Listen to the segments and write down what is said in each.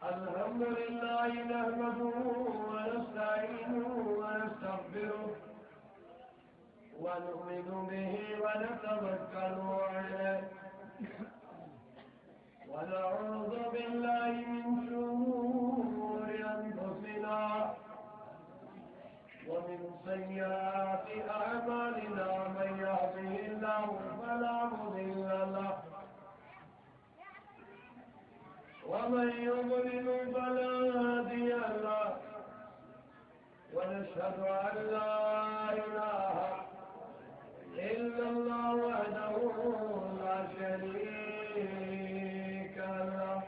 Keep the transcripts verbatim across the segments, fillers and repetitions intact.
الحمد لله نحمده ونستعينه ونستغفره ونؤمن به ونتوكل عليه ونعوذ بالله من شرور أنفسنا ومن سيئات أعمالنا. من يهده الله فلا مضل له ومن يضلل فلا هادي له. ونشهد أن لا إله إلا الله وحده لا شريك له.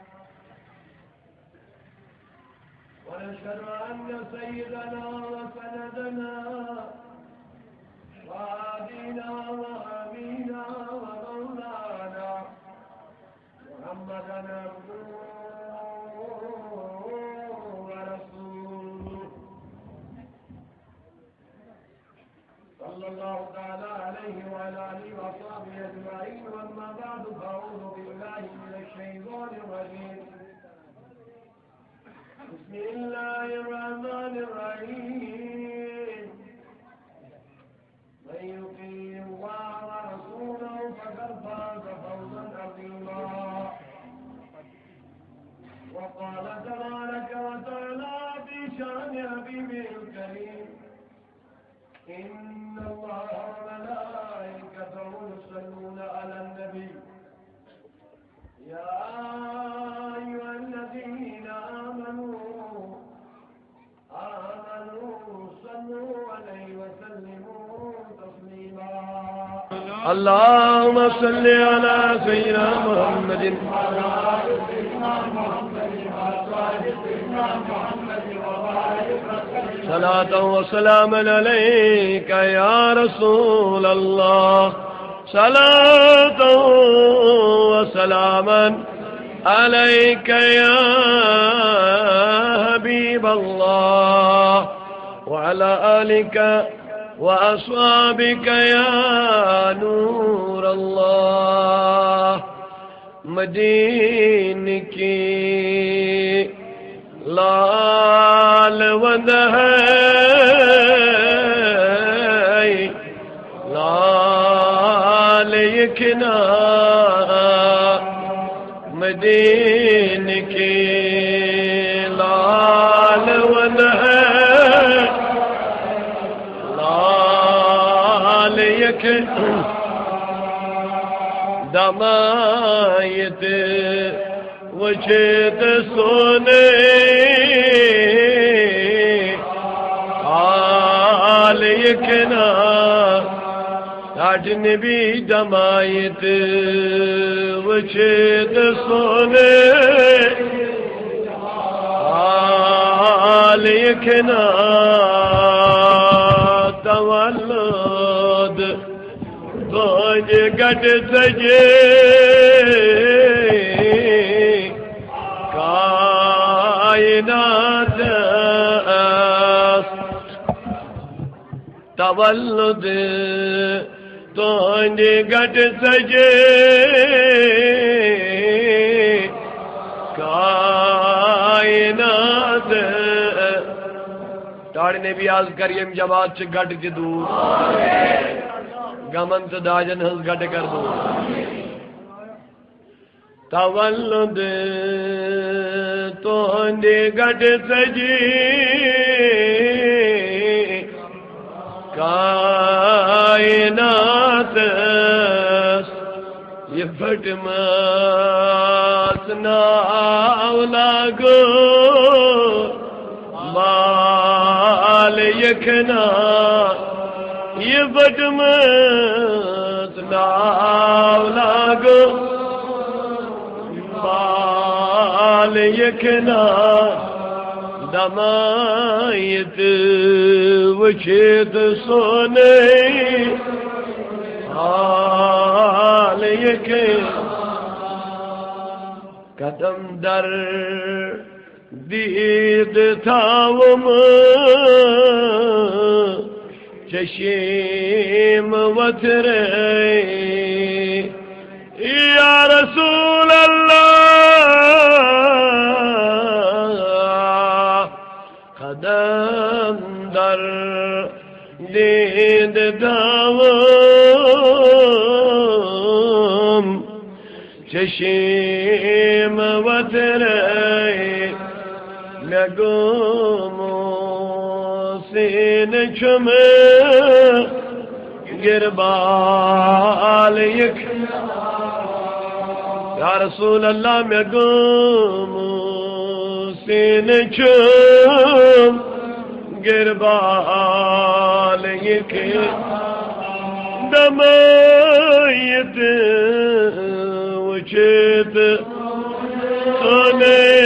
ونشهد أن سيدنا وسندنا وهادينا وحبيبنا ومولانا محمدا عبده ورسوله، صلى الله تعالى عليه وعلى آله وأصحابه أجمعين. وأما بعد، فأعوذ بالله من الشيطان الرجيم. بسم الله الرحمن الرحيم. من يطع الله ورسوله فقد فاز فوزا عظيما. وقال تبارك وتعالى في شأن حبيبه الكريم: إن الله وملائكته يصلون على النبي، يا أيها الذين آمنوا، آمنوا صلوا عليه وسلموا تسليما. اللهم صل على سيدنا محمد. صلاة وسلاما عليك يا رسول الله، صلاة وسلاما عليك يا حبيب الله، وعلى آلك وأصحابك يا نور الله. مدینہ کی لال وند ہے، لال یکنا۔ مدینہ کی لال وند ہے، لال یکنا۔ دمایت وچھت سونے حال یکنا، ٹاٹھ نبی دمایت وچھت سونے حال یکنا۔ تولد تہنٛدِ گٹہٕ سجے کائناتس۔ تولد تہنٛدِ گٹہٕ سجے کائناتس۔ ٹاٹھ نبی از کر یم جماعت چہ گٹہٕ تہِ دور۔ غمن تہٕ دادٮ۪ن ہٕنٛز گٹہٕ کر دور۔ تولد تہنٛدِ گٹہٕ سجے کائناتس۔ یہ پھٹمٕژ ناو لاگو بال یکنا۔ یہ پھٹمٕژ ناو لاگو بال یکنا۔ دمایت وچھت سونے حال یکنا۔ قدم در دید تھاوم چشم وتھرے۔ یا رسول اللہ، دیٖد داوم چشم وترے، مےٚ گوٚمُت سینہٕ چھُم گِربال یہِ۔ یا رسول اللہ، مےٚ گوٚمُت سینہٕ چھُم گِربال یہِ کہِ دمٲیِتھ وٕچھِتھ سونُے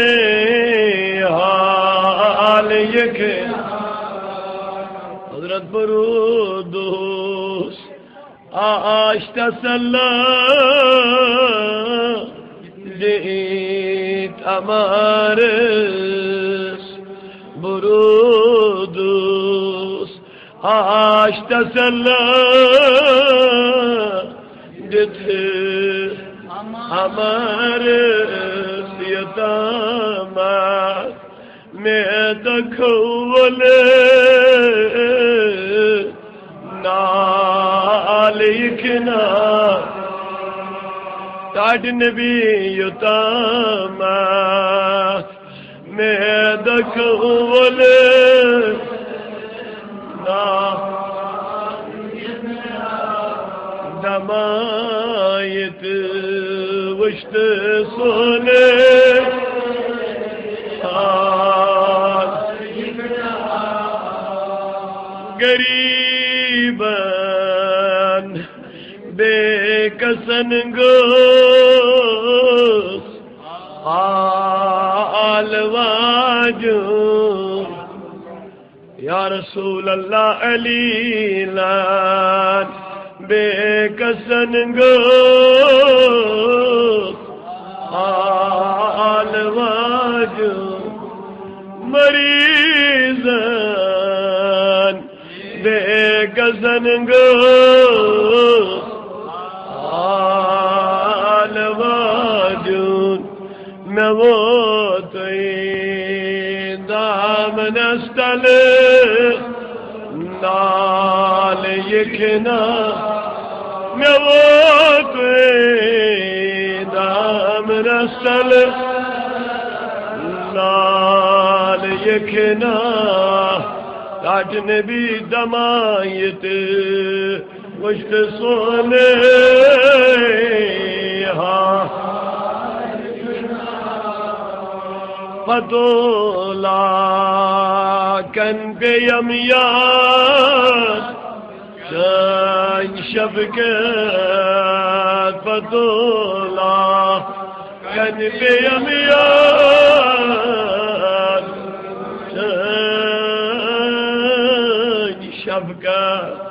حال یہِ کہِ۔ حضرت برودُس آش تسلا دِتھ امارس، برودُس آش تسلا دِتھ امارس، یوٚتام مےٚ دکھول نال یہِ کہِ نا۔ ٹاٹہِ نبی یوٚتام مےٚ دکھول نا۔ دمایت وٕچھتھ سونُے حال۔ غریبن بے کسن گوٚژھ حال واجُن۔ یا رسول اللہ، علی لان بے کسن گوٚژھ حال واجُن۔ مریضن بے کسن گوٚژھ حال واجُن۔ مےٚ ووتُے دامنس تلہٕ نال یہِ کہِ نا۔ مےٚ ووتُے دامنس تلہٕ نال یہِ کہِ نا۔ ٹاٹہِ نبی دمایت وٕچھتھ سونُے حال۔ پتولا کن پیٚیم یاد چٲنۍ شفقت، پتولا کن پیٚیم یاد چٲنۍ شفقت۔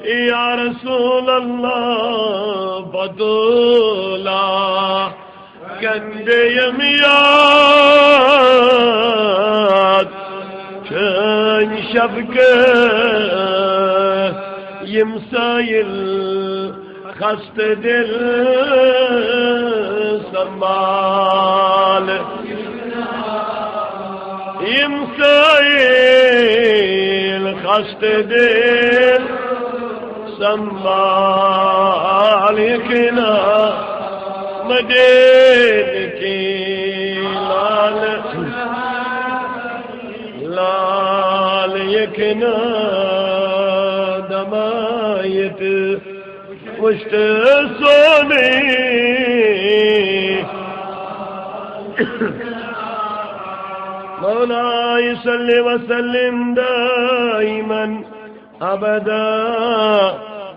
یا رسول اللہ، پتولا کن پیٚیم یاد چٲنۍ شفقت، یِم سٲیِل خستہٕ دِل سنبھال۔ یِم سٲیِل خستہٕ دِل سنبھال یہِ کہِ نا۔ مدینہ کی لال، لال یہِ کہِ نا۔ دمایت وٕچھتھ سونُے۔ مولاي صل وسلم دائما أبدا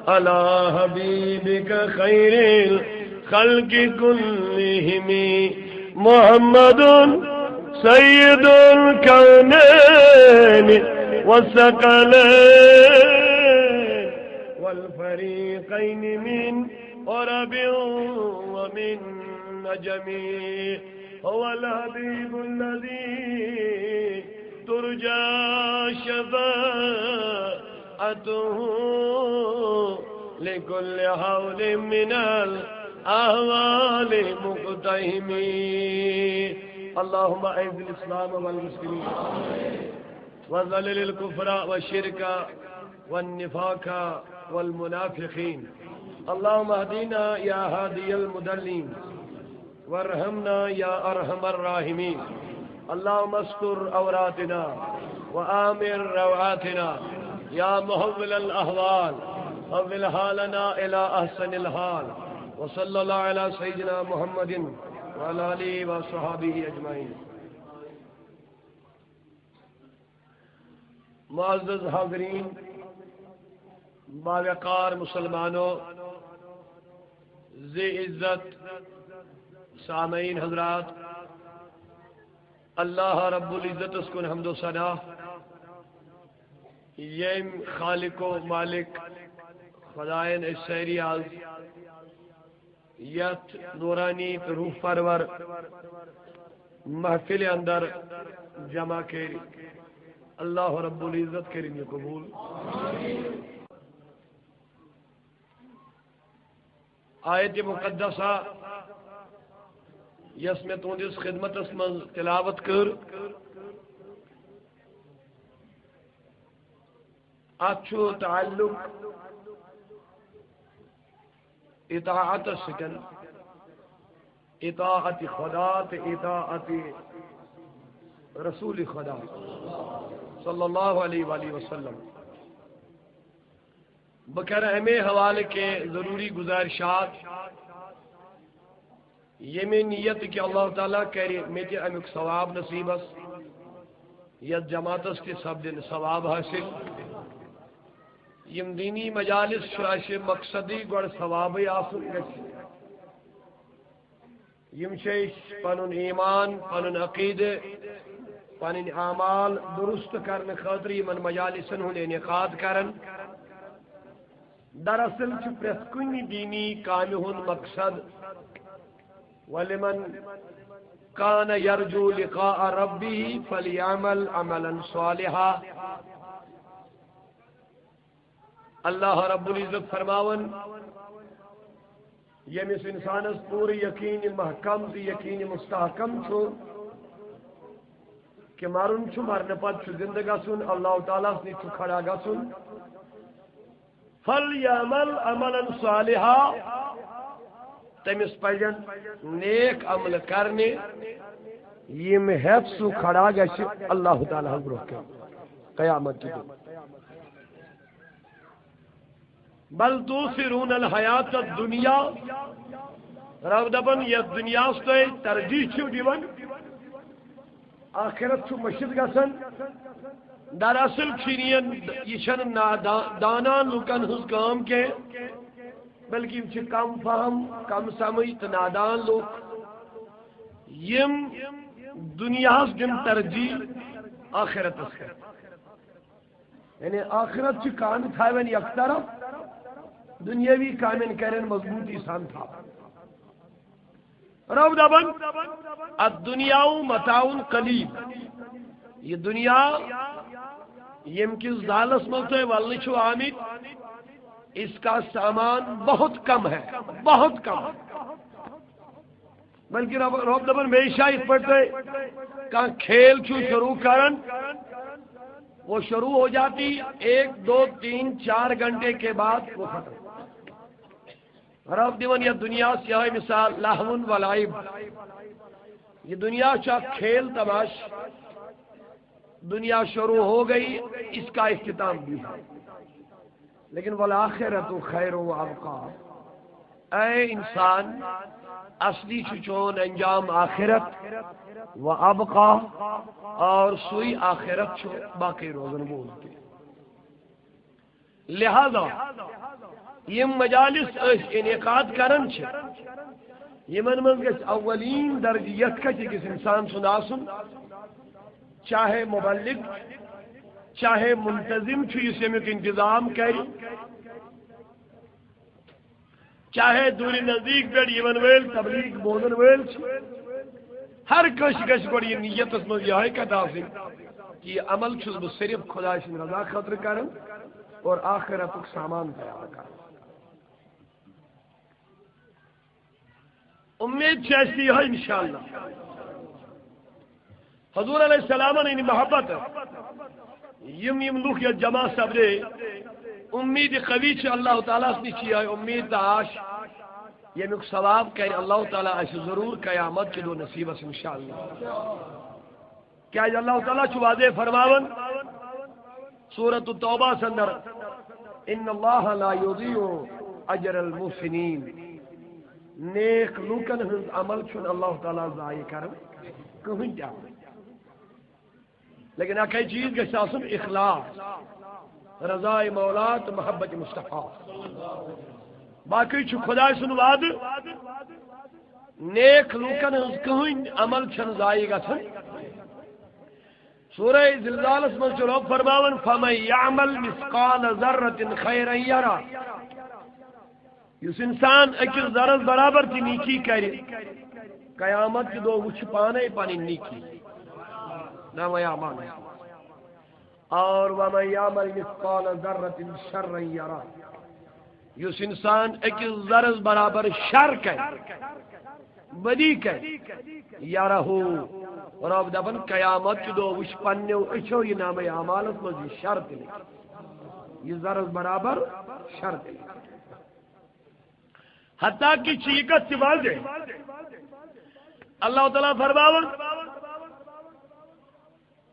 على حبيبك خير الخلق كلهم، محمد سيد الكونين والثقلين والفريقين من عرب ومن عجم. هو الحبيب الذي ترجى شفاعته لكل هول من الأهوال مقتحم. اللهم أعز الإسلام والمسلمين وذلل الكفر والشرك والنفاق والمنافقين. اللهم اهدنا يا هادي المضلين، وارحمنا يا أرحم الراحمين. اللهم استر عوراتنا وآمن روعاتنا يا محول الأحوال، حول حالنا إلى أحسن الحال. وصلى الله على سيدنا محمد وعلى آله وصحبه أجمعين. معزز حاضرین، باوقار مسلمانو، ذی عزت سامعین حضرات، اللہ رب العزت اس کن حمد و ثنا، یم خالق و مالک خدائن اس سیری آز یتھ نورانی تہٕ روح پرور محفل اندر جمع کٔرۍ۔ اللہ رب العزت کٔرِن یہِ قبول۔ آیت مقدسہ یس مےٚ تُہنٛدِس خدمتس منٛز تلاوت کٔر، اتھ چھُ تعلق اطاعت سۭتۍ، اطاعت خدا تہٕ اطاعت رسول خدا صلی اللہ علیہ وآلہ وسلم۔ بہٕ کرٕ امے حوالہٕ کینٛہہ ضروری گزارشات، ییٚمہِ نیت کہِ اللہ تعالیٰ کرِ مےٚ تہِ امیُک ثواب نصیبس، یتھ جماعتس تہِ سپدن ثواب حٲصِل۔ یِم دینی مجالس چھِ اَسہِ مقصدٕے گۄڈٕ ثوابٕے آسُن گژھِ۔ یِم چھِ أسۍ پنُن ایمان، پنُن عقیدٕ، پنٕنۍ اعمال درست کرنہٕ خٲطرٕ یِمن مجالسن ہُنٛد انعقاد کران۔ دراصل چھُ پرٛٮ۪تھ کُنہِ دینی کامہِ ہُنٛد مقصد، ولمن کان یرجو لقاء ربه فلیعمل عملا صالحا۔ اللہ رب العزت فرماوان، ییٚمِس انسانس پوٗرٕ یقین محکم تہٕ یقین مستحکم چھُ کہِ مرُن چھُ، مرنہٕ پتہٕ چھُ زندٕ گژھُن، اللہ تعالیٰ ہس نِش چھُ کھڑا گژھُن، فلیعمل عملا صالحا، تٔمِس پزن نیک عملہٕ کرنہِ، یِم ہٮ۪تھ سُہ کھڑا گژھِ اللہ تعالیٰ ہس برونٛہہ کنہِ قیامت کہِ دۄہ۔ بل تؤثرون الحیات الدنیا۔ رب دپان، یتھ دنیاہس تُہۍ ترجیح چھِو دِوان، آخرت چھُ مٔشِتھ گژھان۔ دراصل چھُنہٕ یہِ، یہِ چھَنہٕ نادا-، دانا لوٗکن ہٕنٛز کٲم کینٛہہ، بلکہِ یِم چھِ کم فہم، کم سمجھ تہٕ نادان لوٗکھ۔ یِم دنیاہس دِن ترجیح آخرتس پٮ۪ٹھ۔ یعنی آخرت چہِ کامہِ تھاون یک طرف، دنیاوی کامٮ۪ن کرن مضبوٗطی سان تھاو۔ رب دپان، الدنیا متاع قلیل، یہِ دنیا ییٚمہِ کِس زالس منٛز تُہۍ ولنہٕ چھِو آمٕتۍ، اس کا سامان بہت کم ہے، بہت کم۔ بلکہ رب، رب دپان، ہمیشہ یِتھ پٲٹھۍ تُہۍ کانٛہہ کھیل چھِو شروع کران، وہ شروع ہو جاتی ایک، دو، تین، چار گھنٹے کے بعد وہ ختم۔ رب دِوان یتھ دنیاہس یہے مثال، لہون و لعب۔ یہ دنیا چھا کھیل تماش، دنیا شروع ہو گئی، اس کا اختتام بھی ہے۔ لیکن والآخرۃ خیر و ابقیٰ۔ اے انسان، اصلی چھُ چون انجام آخرت، و ابقیٰ، اور سُے آخرت چھُ باقی روزن وول تہِ۔ لہذا یِم مجالس أسۍ انعقاد کران چھِ، یِمن منٛز گژھِ اولین درجہٕ یتھ کتھِ أکِس انسان سُنٛد آسُن، چاہے مبلغ، چاہے منتظم چھُ یُس ییٚمیُک انتظام کرِ، چاہے دوٗرِ نزدیٖک پٮ۪ٹھ یِوَن وٲلۍ تبلیغ بوزن وٲلۍ چھِ، ہر کٲنٛسہِ گژھِ گۄڈٕ یہِ نیتَس منٛز یِہوٚے کَتھ آسٕنۍ کہِ یہِ عمل چھُس بہٕ صرف خۄداے سٕنٛدِ رضا خٲطرٕ کران اور آخرتُک سامان تیار کران۔ اُمید چھِ اَسہِ یِہوٚے اِنشاءاللہ۔ حضور علیہ السلامن ہٕنٛدِ محبت یِم یِم لُکھ یَتھ جمع سپدے، اُمید قوی چھِ اللہ تعالیٰ ہَس نِش، چھِ یِہوٚے اُمید تہٕ آش، ییٚمیُک ثواب کَرِ اللہ تعالیٰ اَسہِ ضروٗر قیامت کہِ دۄہ نصیٖبَس، اِنشاءاللہ۔ کیٛازِ اللہ تعالیٰ چھُ واضح فرماوان سورۃ التوبہ اندر، "ان اللہ لا یضیع اجر المحسنین"، نیک لوٗکن ہٕنٛز عمل چھُنہٕ اللہ تعالیٰ ضایع کران کٕہٕنۍ تہِ عمل۔ لیکن اکھے چیز گژھِ آسُن اخلاص، رضا مولا تہٕ محبت مصطفیٰ۔ باقی چھُ خدائے سُنٛد وعدٕ، نیک لوٗکن ہٕنٛز کٕہٕنۍ عمل چھَنہٕ ضایع گژھان۔ سورہ زلزالس منٛز چھُ رب فرماوان، "فمن یعمل مثقال ذرة خیرا یرہ"۔ یُس انسان أکِس ذرس برابر تہِ نیکی کرِ، قیامت کہِ دۄہ وٕچھِ پانے پنٕنۍ نیکی، نامہ اعمال۔ اور ومن یعمل مثقال ذرة شرا یرہ، یُس انسان أکِس ذرس برابر شر کرِ، بدی کرِ، یرہ، رب دپان قیامت کہِ دۄہ وٕچھِ پننیو أچھو یہِ نامہ اعمالس منٛز یہِ شر تہِ لیکھِتھ، یہِ ذرس برابر شر تہِ لیکھِتھ۔ حتیٰ کہ چھِ یہِ کتھ تہِ واضح۔ اللہ تعالیٰ فرماوان،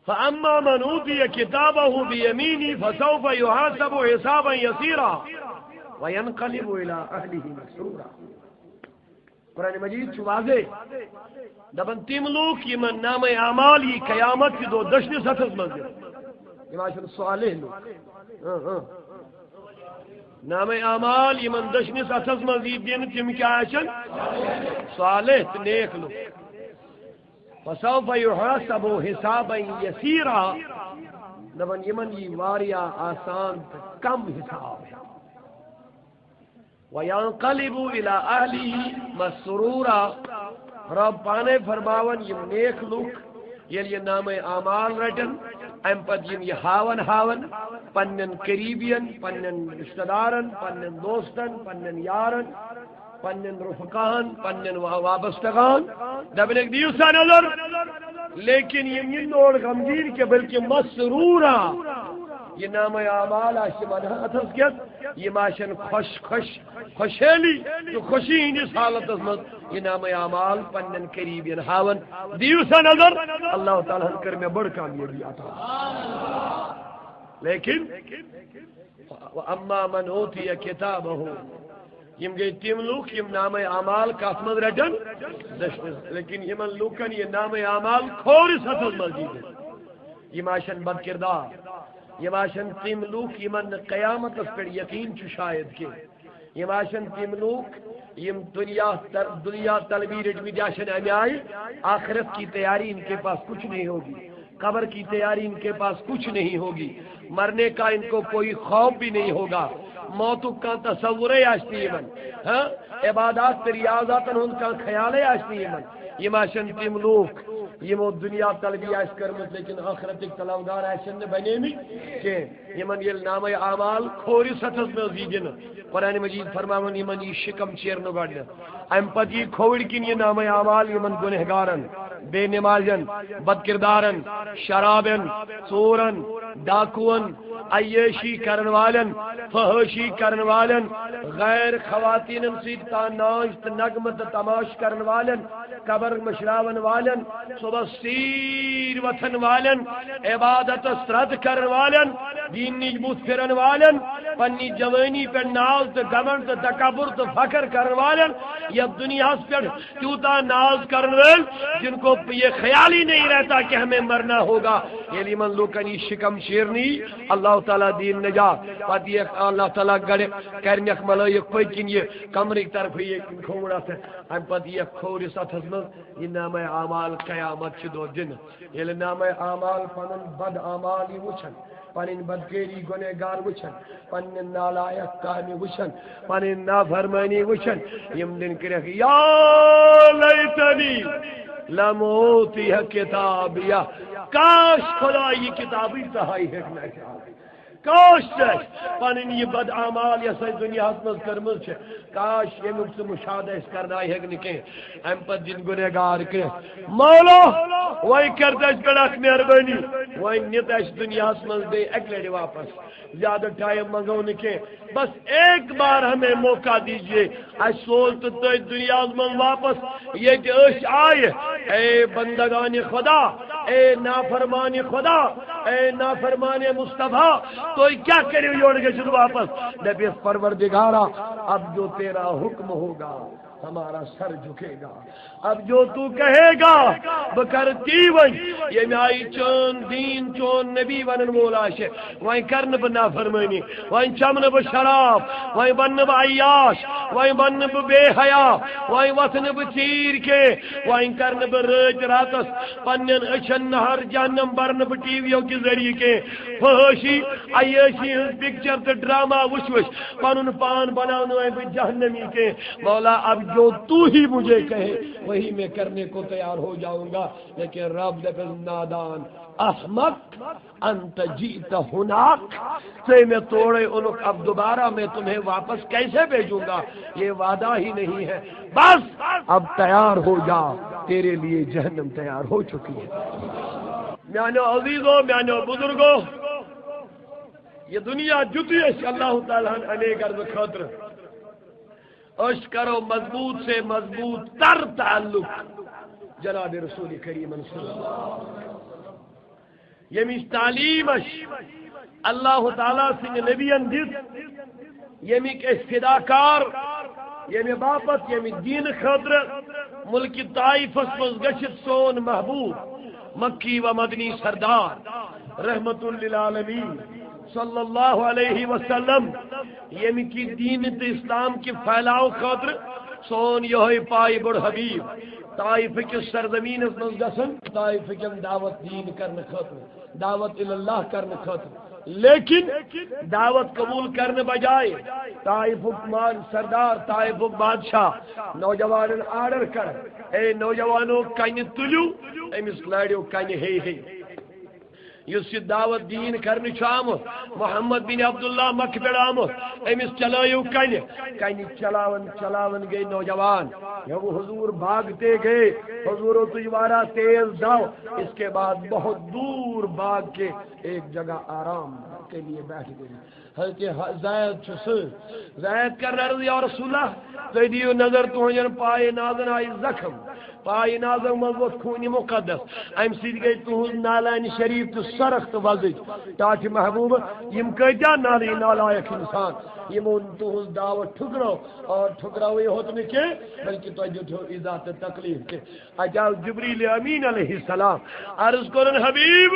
"فأما من أوتي كتابه بيمينه فسوف يحاسب حسابا يسيرا وينقلب إلى أهله مسرورا۔" قرآن مجید چھُ واضح، دپان تِم لوٗکھ یِمن نامہ اعمال یی قیامت کہِ دۄہ دٔچھنِس ہتھس منٛز دِنہٕ، یِم آسن صالح لوٗکھ۔ ہاں، ہاں۔ نامہ اعمال یِمن دٔچھنِس اتھس منٛز یی دِنہٕ، تِم کیٛاہ آسن؟ صالح تہٕ نیک لوٗکھ۔ فسوف یحاسب حسابا یسیرا، دپان یِمن یی واریاہ آسان تہٕ کم حساب۔ وینقلب الی اہلہ مسرورا، رب پانے فرماوان یِم نیک لوٗکھ ییٚلہِ یہِ نامہ اعمال رٹن، امہِ پتہٕ یِم یہِ ہاون ہاون پننٮ۪ن قریبین، پننٮ۪ن رشتہ دارن، پننٮ۪ن دوستن، پننٮ۪ن یارن، پننٮ۪ن رفقاہن، پننٮ۪ن وا-، وابستگاہن، دپنکھ، "دِیِو سا نظر۔" لیکن یِم یِن نہٕ اورٕ غمگیٖن کینٛہہ، بلکہ مسرورا۔ یہِ نامہ اعمال آسہِ یِمن ہتھس کٮ۪تھ، یِم آسن خۄش خۄش، خوشحٲلی تہٕ خوشی ہٕنٛدِس حالتس منٛز یہِ نامہ اعمال پننٮ۪ن قریبین ہاون۔ دِیِو سا نظر، اللہ تعالیٰ ہن کٔر مےٚ بٔڑ کامیٲبی عطا۔ لیکن واما من اوتی کتابہ، یِم گٔے تِم لوٗکھ یِم نامہ اعمال کتھ منٛز رٹن؟ دٔچھنِس۔ لیکن یِمن لوٗکن یہِ نامہ اعمال کھورِس ہتھس منٛز یی دِنہٕ۔ یِم آسن بد کردار، یِم آسن تِم لوٗکھ یِمن نہٕ قیامتس پٮ۪ٹھ یقین چھُ شاید کینٛہہ۔ یِم آسن تِم لوٗکھ یِم دنیا تر-، دنیا طلبی رٔٹمٕتۍ آسن امہِ آیہِ، آخرت کی تیاری ان کے پاس کچھ نہیں ہوگی، قبر کی تیاری ان کے پاس کچھ نہیں ہوگی، مرنے کا ان کو کوئی خوف بھی نہیں ہوگا، موتُک کانٛہہ تصورے آسہِ نہٕ یِمن، ہاں، عبادات تہٕ ریاضاتن ہُنٛد کانٛہہ خیالے آسہِ نہٕ یِمن۔ یِم آسن تِم لوٗکھ یِمو دنیا طلبی آسہِ کٔرمٕژ، لیکن آخرتٕکۍ طلبگار آسن نہٕ بنیمٕتۍ کینٛہہ۔ یِمن ییٚلہِ نامہ اعمال کھورِس ہتھس منٛز یی دِنہٕ، قرآن مجید فرماوان، یِمن یی شِکم چیرنہٕ گۄڈنٮ۪تھ۔ امہِ پتہٕ یی کھووٕرۍ کِنۍ یہِ نامہ اعمال یِمن گُنہگارن، بے نمازن، بد کردارن، شرابن، ژوٗرن، ڈاکوٗون، عیٲشی کرن والٮ۪ن، فحٲشی کرن والٮ۪ن، غیر خواتینن سۭتۍ تان ناچ تہٕ نغمہٕ تہٕ تماش کرن والٮ۪ن، قبر مشراون والٮ۪ن، صبحس ژیٖرۍ وۄتھن والٮ۪ن، عبادتس رد کرن والٮ۪ن، دین نِش بُتھ پھرن والٮ۪ن، پننہِ جوٲنی پٮ۪ٹھ ناز تہٕ گھمنڈ تہٕ تکبر تہٕ فخر کرن والٮ۪ن، یتھ دنیاہس پٮ۪ٹھ تیوٗتاہ ناز کرن وٲلۍ، جن کو یہ خیال ہی نہیں رہتا کہ ہمیں مرنا ہوگا۔ ییٚلہِ یِمن لوٗکن یہِ شِکم چیرنہٕ یی، اللہ تعالیٰ دِیِن نجات۔ پتہٕ یِیَکھ اللہ تعالیٰ گڑِ کرنکھ ملٲیِک پٔتۍ کِنۍ یہِ کمرٕکۍ طرفہٕ یہِ کھووُر اتھٕ۔ امہِ پتہٕ یِیَکھ کھوورِس اتھس منٛز یہِ نامہ اعمال قیامت چہِ دۄہ دِنہٕ۔ ییٚلہِ نامہ اعمال پنُن بد اعمال یہِ وٕچھن، پنٕنۍ بدکٲری گۄنہگار وٕچھن، پننہِ نالایق کامہِ وٕچھن، پنٕنۍ نافرمٲنی وٕچھن، یِم دِن کریکھ، "یا لیتنی لم اوتیہ کتابیہ"، کاش خدا یہِ کتابٕے ژٕ ہاوہیکھ نہٕ اَسہِ آز۔ کاش ژٕ اَسہِ پنٕنۍ یہِ بد اعمال یۄس اَسہِ دُنیاہس منٛز کٔرمٕژ چھِ، کاش ییٚمیُک ژٕ مُشاہدٕ اَسہِ کرناوہیکھ نہٕ کینٛہہ۔ امہِ پتہٕ دِن گۄنہگار کریکھ، "مولا، وۄنۍ کٔرۍتو اَسہِ پٮ۪ٹھ اکھ مہربٲنی، وۄنۍ نِتھ اَسہِ دُنیاہَس منٛز بیٚیہِ اَکہِ لَٹہِ واپس۔ زیادٕ ٹائم منٛگو نہٕ کینٛہہ، بس ایک بار ہمیں موقع دیجیے۔ اَسہِ سوز تہٕ تٔتھۍ دُنیاہَس منٛز واپس، ییٚتہِ أسۍ آیہِ۔ اے بندگان خدا، اے نافرمان خدا، اے نافرمان مصطفیٰ، تُہۍ کیٛاہ کٔرِو یورٕ گٔژھِتھ واپس؟ دَپٮ۪س، پروردگارا، اب جو تیرا حکم ہوگا، ہمارا سر جھکے گا۔ اب جو تو کہے گا، بہٕ کرٕ تی وۄنۍ، ییٚمہِ آیہِ چون دیٖن، چون نبی ونن وول آسہِ۔ وۄنۍ کرٕ نہٕ بہٕ نافرمٲنی، وۄنۍ چمہٕ نہٕ بہٕ شراب، وۄنۍ بنہٕ نہٕ بہٕ عیاش، وۄنۍ بنہٕ نہٕ بہٕ بے حیا، وۄنۍ وۄتھٕ نہٕ بہٕ ژیٖرۍ کینٛہہ، وۄنۍ کرٕ نہٕ بہٕ رٲتۍ راتس پننٮ۪ن أچھن نہر جہنم برنہٕ بہٕ ٹی وی یو کہِ ذٔریعہٕ کینٛہہ۔ فحٲشی، عیٲشی ہٕنٛز پکچر تہٕ ڈرامہ وٕچھ وٕچھ پنُن پان بناونہٕ وۄنۍ بہٕ جہنمی کینٛہہ۔ مولا، اب جو تو ہی مجھے کہے، وہی میں کرنے کو تیار ہو جاؤں گا۔ لیکن رب دپس، نادان، احمق، انت جئت ہناک، ژے مےٚ تورے اوٚنُکھ، اب دوبارہ میں تمہیں واپس کیسے بھیجوں گا؟ یہ وعدہ ہی نہیں ہے۔ بس، اب تیار ہو جا، تیرے لیے جہنم تیار ہو چکی ہے۔ میانیو عزیزو، میانیو بزرگو، یہ دنیا دیُتُے اَسہِ اللہ تعالیٰ ہن امے غرضہٕ خٲطرٕ۔ أسۍ کرو مضبوط سے مضبوط تر تعلق جناب رسول کریم صلی اللہ علیہ وسلم، ییٚمِچ تعلیٖم اَسہِ اللہ تعالیٰ سٕنٛدِ نبیَن دِژ، ییٚمِکۍ أسۍ فداکار، ییٚمہِ باپتھ، ییٚمہِ دیٖنہٕ خٲطرٕ مُلکہِ طائفس منٛز گٔژھِتھ سون محبوب مکی و مدنی سردار رحمت للعالمین صلی اللہ علیہ وسلم، ییٚمہِ کہِ دیٖن تہٕ اسلام کہِ پھیلاو خٲطرٕ سون یِہوٚے پایہِ بوٚڑ حبیب طائف کِس سرزمینس منٛز گژھن، طائف کٮ۪ن دعوت دین کرنہٕ خٲطرٕ، دعوت الی اللہ کرنہٕ خٲطرٕ۔ لیکن دعوت قبول کرنہٕ بجائے طائفُک مان سردار، طائفُک بادشاہ نوجوانن آرڈر کران، اے نوجوانو، کنہِ تُلِو، أمِس لارِو کنہِ ہے ہے۔ یُس یہِ دعوت دین کرنہِ چھُ آمُت، محمد بن عبداللہ مکہ پٮ۪ٹھ آمُت، أمِس چلٲیِو کنہِ۔ کنہِ چلاوان چلاوان گٔے نوجوان، یہِ حضور بھاگتے گئے، حضورو تُج واریاہ تیز دو، اس کے بعد بہت دور بھاگ کے ایک جگہ آرام کے لیے بیٹھ گئے۔ حضرت زید چھُ سۭتۍ۔ زید کرن عرض، یا رسول اللہ، تُہۍ دِیِو نظر، تُہنٛدٮ۪ن پایہِ نازن آیہِ زخم، پایہِ نازن منٛز ووٚتھ خوٗنہِ مُقدس، امہِ سۭتۍ گٔے تُہنٛز نالانہِ شریف تہٕ سۄرخ تہٕ وۄزٕج۔ ٹاٹھہِ محبوبہ، یِم کۭتیاہ نالہٕ نالایق انسان، یِمو تُہنٛز دعوت ٹھُکرٲو، اور ٹھُکرٲوٕے ہوت نہٕ کینٛہہ، بلکہِ تۄہہِ دیُتہو ایذا تہٕ تکلیف تہِ۔ اتہِ آو جبریل امین علیہ السلام، عرض کرن، حبیب،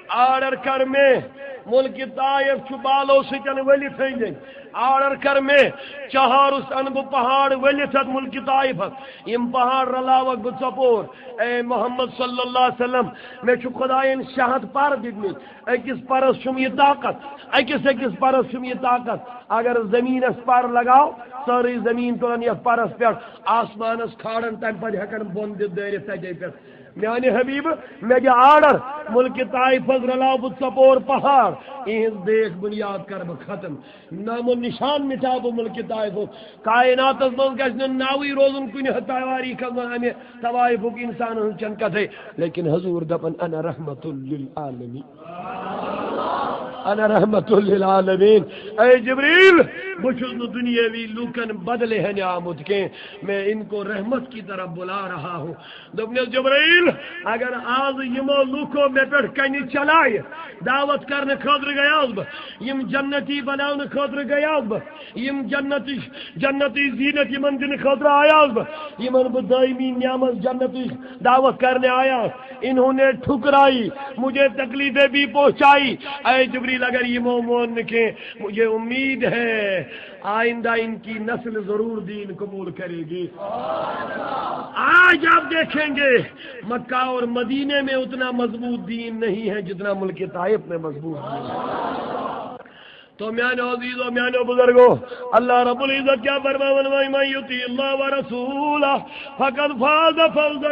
آرڈر کر مےٚ، ملک طائف چھُ بالو سۭتۍ ؤلِتھ أنٛدۍ أنٛدۍ۔ آرڈر کر مےٚ، چہارس انہٕ بہٕ پہاڑ ؤلِتھ اتھ ملک طائفس۔ یِم پہاڑ رلاوکھ بہٕ ژۄپور۔ اے محمد صلی اللہ علیہ وسلم، مےٚ چھُ خداین شےٚ ہتھ پر دِتمٕتۍ۔ أکِس پرس چھُم یہِ طاقت، أکِس أکِس پرس چھُم یہِ طاقت۔ اگر زمینس پر لگاو، سٲرٕے زمین تُلن یتھ پرس پٮ۪ٹھ، آسمانس کھالن، تمہِ پتہٕ ہٮ۪کن بۄن دِتھ دٲرِتھ تتے پٮ۪ٹھ۔ میانہِ حبیبہٕ، مےٚ دِ آرڈر، ملکہِ طائفس رلاو بہٕ ژۄپور پہاڑ، اِہِنٛز بیک بُنیاد کرٕ بہٕ ختم، نام و نشان مٹاو بہٕ ملکہِ طائفُک۔ کائناتس منٛز گژھِ نہٕ ناوٕے روزُن کُنہِ تواریخس منٛز امہِ طوائفُک انسانن ہٕنٛز چن کتھے، لیکن حضور دپن، انا رحمت للعالمین۔ انا رحمت للعالمین۔ اے جبریل، بہٕ چھُس نہٕ دُنیٲوی لوٗکن بدلے ہٮ۪نہِ آمُت کینٛہہ، میں ان کو رحمت کی طرف بلا رہا ہوں۔ دوٚپنس، جبرائیل، اگر آز یِمو لوٗکو مےٚ پٮ۪ٹھ کنہِ چلایہِ، دعوت کرنہٕ خٲطرٕ گٔیاس بہٕ، یِم جنتی بناونہٕ خٲطرٕ گٔیاس بہٕ، یِم جنتٕچ، جنتٕچ زیٖنت یِمن دِنہٕ خٲطرٕ آیاس بہٕ، یِمن بہٕ دٲیمی نعمت جنتٕچ دعوت کرنہِ آیاس، انہوں نے ٹھکرائی، مجھے تکلیفیں بھی پہنچائی۔ اے جبریل، اگر یِمو مون نہٕ کینٛہہ، مجھے امید ہے آئندہ ان کی نسل ضرور دین قبول کرے گی۔ آج آپ دیکھیں گے، مکہ اور مدینے میں اتنا مضبوط دین نہیں ہے جتنا ملک طائف میں مضبوط دین ہے۔ تو میانیو عزیزو، میانیو بزرگو، اللہ رب العزت کیا فرماون وای؟ من یطیع اللہ و رسولہ فقد فاز فوزا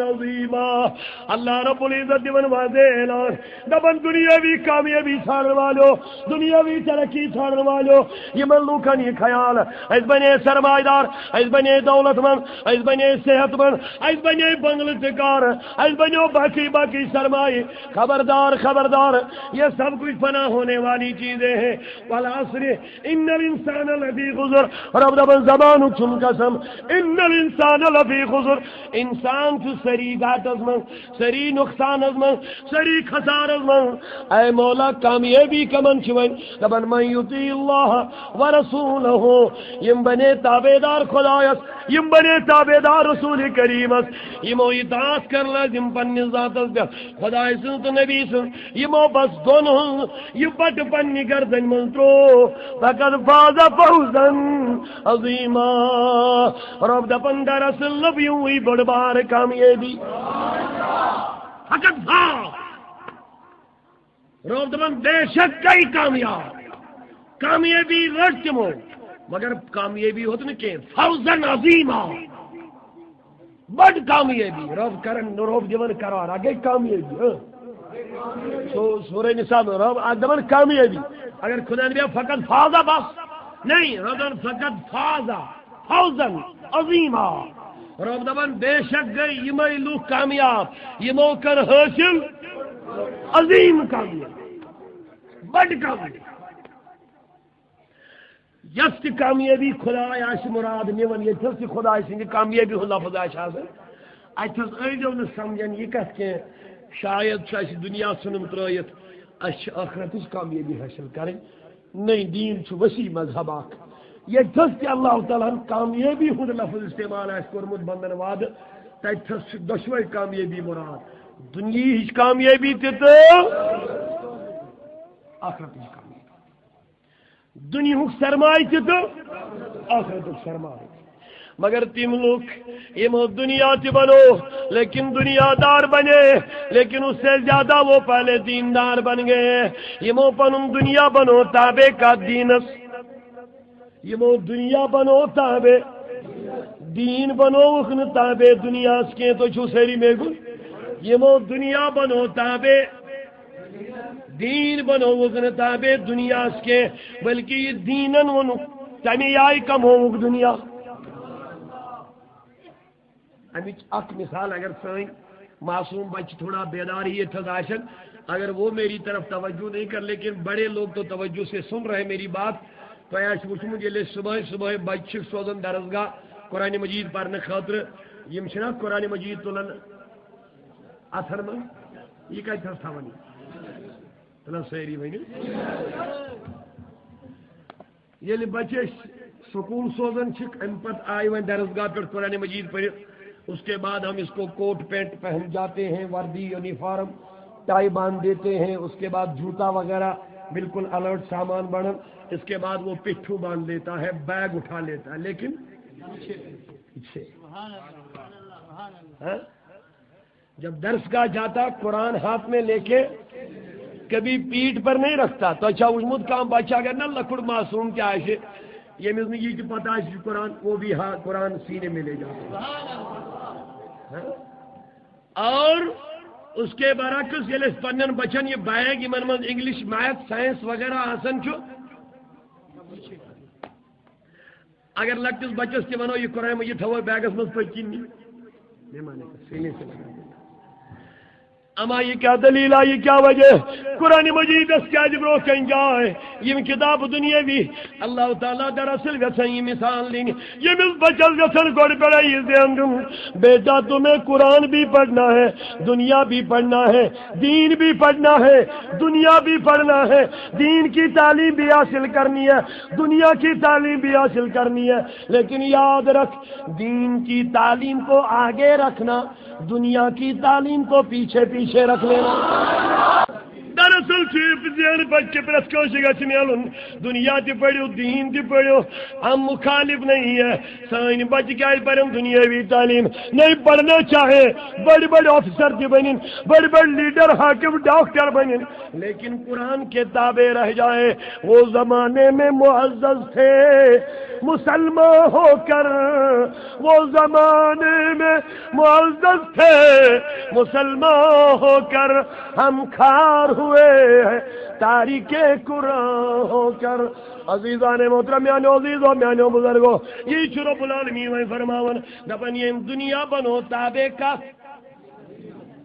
عظیما۔ اللہ رب العزت دِوان واضح اعلان، دپان دنیاوی کامیابی ژھانڈن والو، دنیاوی ترقی ژھانڈن والو، یمن لوکن یہ خیال، أسۍ بنے سرمایہ دار، أسۍ بنے دولت مند، أسۍ بنے صحت مند، أسۍ بنے بنگلہٕ تہِ کار، أسۍ بنیو باقی باقی سرمایہ۔ خبردار، خبردار، یہ سب کچھ فنا ہونے والی چیزیں ہیں۔ والعصر ان الانسان لفی خسر۔ رب دپان زمانک چھم قسم، ان الانسان لفی خسر۔ انسان چھ سری گاٹس منز، سری نقصانس منز، سری خسارس منز۔ اے مولا، کامیابی کمن چھ وۄنۍ؟ دپان من یطیع اللہ و رسولہ، یم بنے تابعدار خدایس، یم بنے تابعدار رسول کریمس، یمو اطاعت کر لازم پننس ذاتس پٮ۪ٹھ، خدای سٕنز تہٕ نبی سٕنز۔ یمو بس دۄن ہٕنز یہ بٹہٕ پننہِ گردنہِ منز تروو، فقد فاز فوزا عظیما۔ رب دپان دراصل لبیوٕے بٔڑ بار کامیٲبی۔ فقد فاز۔ رب دپان بے شک گٔے کامیاب، کامیٲبی رٔٹ تِمو، مگر کامیٲبی ہوت نہٕ کینٛہہ، فوزا عظیما۔ بڑ کامیٲبی، رب کرن، رب دِوان قرار، اَتھ گٔے کامیٲبی، ہاں۔ سو-، سورہ نساء منٛز رب اَتھ دَپان کامیٲبی۔ اگر خدا نبی فقط فاز بس، نہیں، رب دَپان فقط فاز فوزا عظیما۔ رب دَپان بے شک گٔے یِمے لوٗکھ کامیاب، یِمو کٔر حٲصِل عظیٖم کامیٲبی، بڑ کامیٲبی۔ یۄس تہِ کامیٲبی خداے آسہِ مُراد نِوان، ییٚتہِ حظ تہِ خداے سٕنٛدِ کامیٲبی ہُنٛد لفظ آسہِ آسان، اَتہِ حظ ٲسۍزیو نہٕ سمجھان یہِ کتھ کینٛہہ، شاید چھُ اَسہِ دُنیا ژھُنُن ترٲیِتھ، اَسہِ چھِ ٲخرتٕچ کامیٲبی حٲصِل کرٕنۍ۔ نٔے دیٖن چھُ وسیع مذہب اکھ۔ ییٚتہِ حظ تہِ اللہ تعالیٰ ہن کامیٲبی ہُنٛد لفظ استعمال آسہِ کوٚرمُت بندن وعدٕ، تتہِ حظ چھِ دۄشوے کامیٲبی مُراد، دُنیہٕچ کامیٲبی تہِ تہٕ ٲخرتٕچ کامیٲبی۔ دُنیاہُک سرمایہِ تہِ تہٕ ٲخرتُک سرمایہِ تہِ۔ مگر تِم لوٗکھ یِمو دُنیا تہِ بنو، لیکن دُنیا دار بنے، لیکن اس سے زیادہ وہ پہلے دیندار بن گئے۔ یِمو پنُن دُنیا بنو تابع کتھ دیٖنس؟ یِمو دُنیا بنو تابع، دیٖن بنووُکھ نہٕ تابع دُنیاہس کینٛہہ۔ تُہۍ چھِو سٲری مےٚ کُن؟ یِمو دُنیا بنو تابع، دیٖن بنووُکھ نہٕ تابع دُنیاہس کینٛہہ، بلکہِ یہِ دیٖنن ووٚنُکھ، تَمے آیہِ کمووُکھ دُنیا۔ اَمِچ اکھ مثال، اگر سٲنۍ معصوم بچہ تھوڑا بیدار ہی ییٚتہِ تھَس آسن، اگر وہ میری طرف توجہ نہیں کر، لیکن بڑے لوگ تو توجہ سے سن رہے میری بات، تۄہہِ آسہِ وٕچھمُت، ییٚلہِ أسۍ صُبحٲے صُبحٲے بچہِ چھِ سوزان درسگاہ قرآن مجید پرنہٕ خٲطرٕ، یِم چھِنہ قرآن مجید تُلان اَتھن منٛز، یہِ کَتہِ تھَس تھاوان یہِ؟ تُلان سٲری ؤنِو۔ ییٚلہِ بچہِ أسۍ سکوٗل سوزان چھِکھ، اَمہِ پتہٕ آیہِ وۄنۍ درسگاہ پٮ۪ٹھ قرآن مجید پٔرِتھ، اس کے بعد ہم اس کو کوٹ پینٹ پہن جاتے ہیں، وردی یونیفارم ٹائی باندھ دیتے ہیں، اس کے بعد جوتا وغیرہ بالکل الرٹ سامان بنن، اس کے بعد وہ پٹھو باندھ لیتا ہے، بیگ اٹھا لیتا ہے، لیکن پیچھے۔ ہاں؟ جب درسگاہ جاتا، قرآن ہاتھ میں لے کے کبھی پیٹھ پر نہیں رکھتا۔ تو اچھا، وٕچھمُت کانٛہہ بچہ اگر نہ لۄکُٹ معصوم تہِ آسہِ، ییٚمِس نہٕ یہِ تہِ پتہ آسہِ یہِ قرآن، وہ بھی ہا قرآن سینے میں لے جاتا۔ ہاں؟ اور اس کے برعکس ییٚلہِ أسۍ پننٮ۪ن بچن یہِ بیگ، یِمن منٛز انگلش، میتھ، سائنس وغیرہ آسان چھُ، اگر لۄکٹِس بچس تہِ ونو، یہِ قرآن مجید تھاوو بیگس منٛز پٔتۍ کِنۍ نِتھ، بے معنی کتھ، سینے سے لگا دیتا۔ اما یہِ کیٛاہ دلیل آ، یہِ کیٛاہ وجہ؟ قرآن مجیدس کیٛازِ برونٛہہ کنہِ جاے؟ یِم کتابہٕ دُنیاوی، اللہ تعالیٰ دراصل یژھان یہِ مثال دِنۍ، ییٚمِس بچس یژھان گۄڈٕ پٮ۪ٹھے یہِ ذہن دیُن، بیٹا تمہیں قرآن بھی پڑھنا ہے، دنیا بھی پڑھنا ہے، دین بھی پڑھنا ہے، دنیا بھی پڑھنا ہے، دین کی تعلیم بھی حاصل کرنی ہے، دنیا کی تعلیم بھی حاصل کرنی ہے، لیکن یاد رکھ، دین کی تعلیم کو آگے رکھنا، دنیا کی تعلیم کو پیچھے پیچھے رکھ لینا۔ دراصل چپ زین بچہ پرٛٮ۪تھ کٲنٛسہِ گژھِ میلُن۔ دنیا تہِ پٔرِو، دین تہِ پٔرِو، ہم مخالف نہیں ہے۔ سٲنۍ بچہ کیٛازِ پرن دنیاوی تعلیم؟ نہیں پڑھنا چاہے، بڑے بڑے آفیسر تہِ بنن، بڑے بڑے لیڈر، حاکم، ڈاکٹر بنن، لیکن قرآن کے تابع رہ جائے۔ وہ زمانے میں معزز تھے مسلمان ہو کر، وہ زمانے میں معزز تھے مسلمان ہو کر، ہم خوار ہوئے ہیں تارک قرآن ہو کر۔ عزیزان محترم، میانیو عزیزو، میانیو بزرگو، یی چھُ رب العالمین وۄنۍ فرماوان، دپان، ییٚمۍ دنیا بنو تابع کتھ؟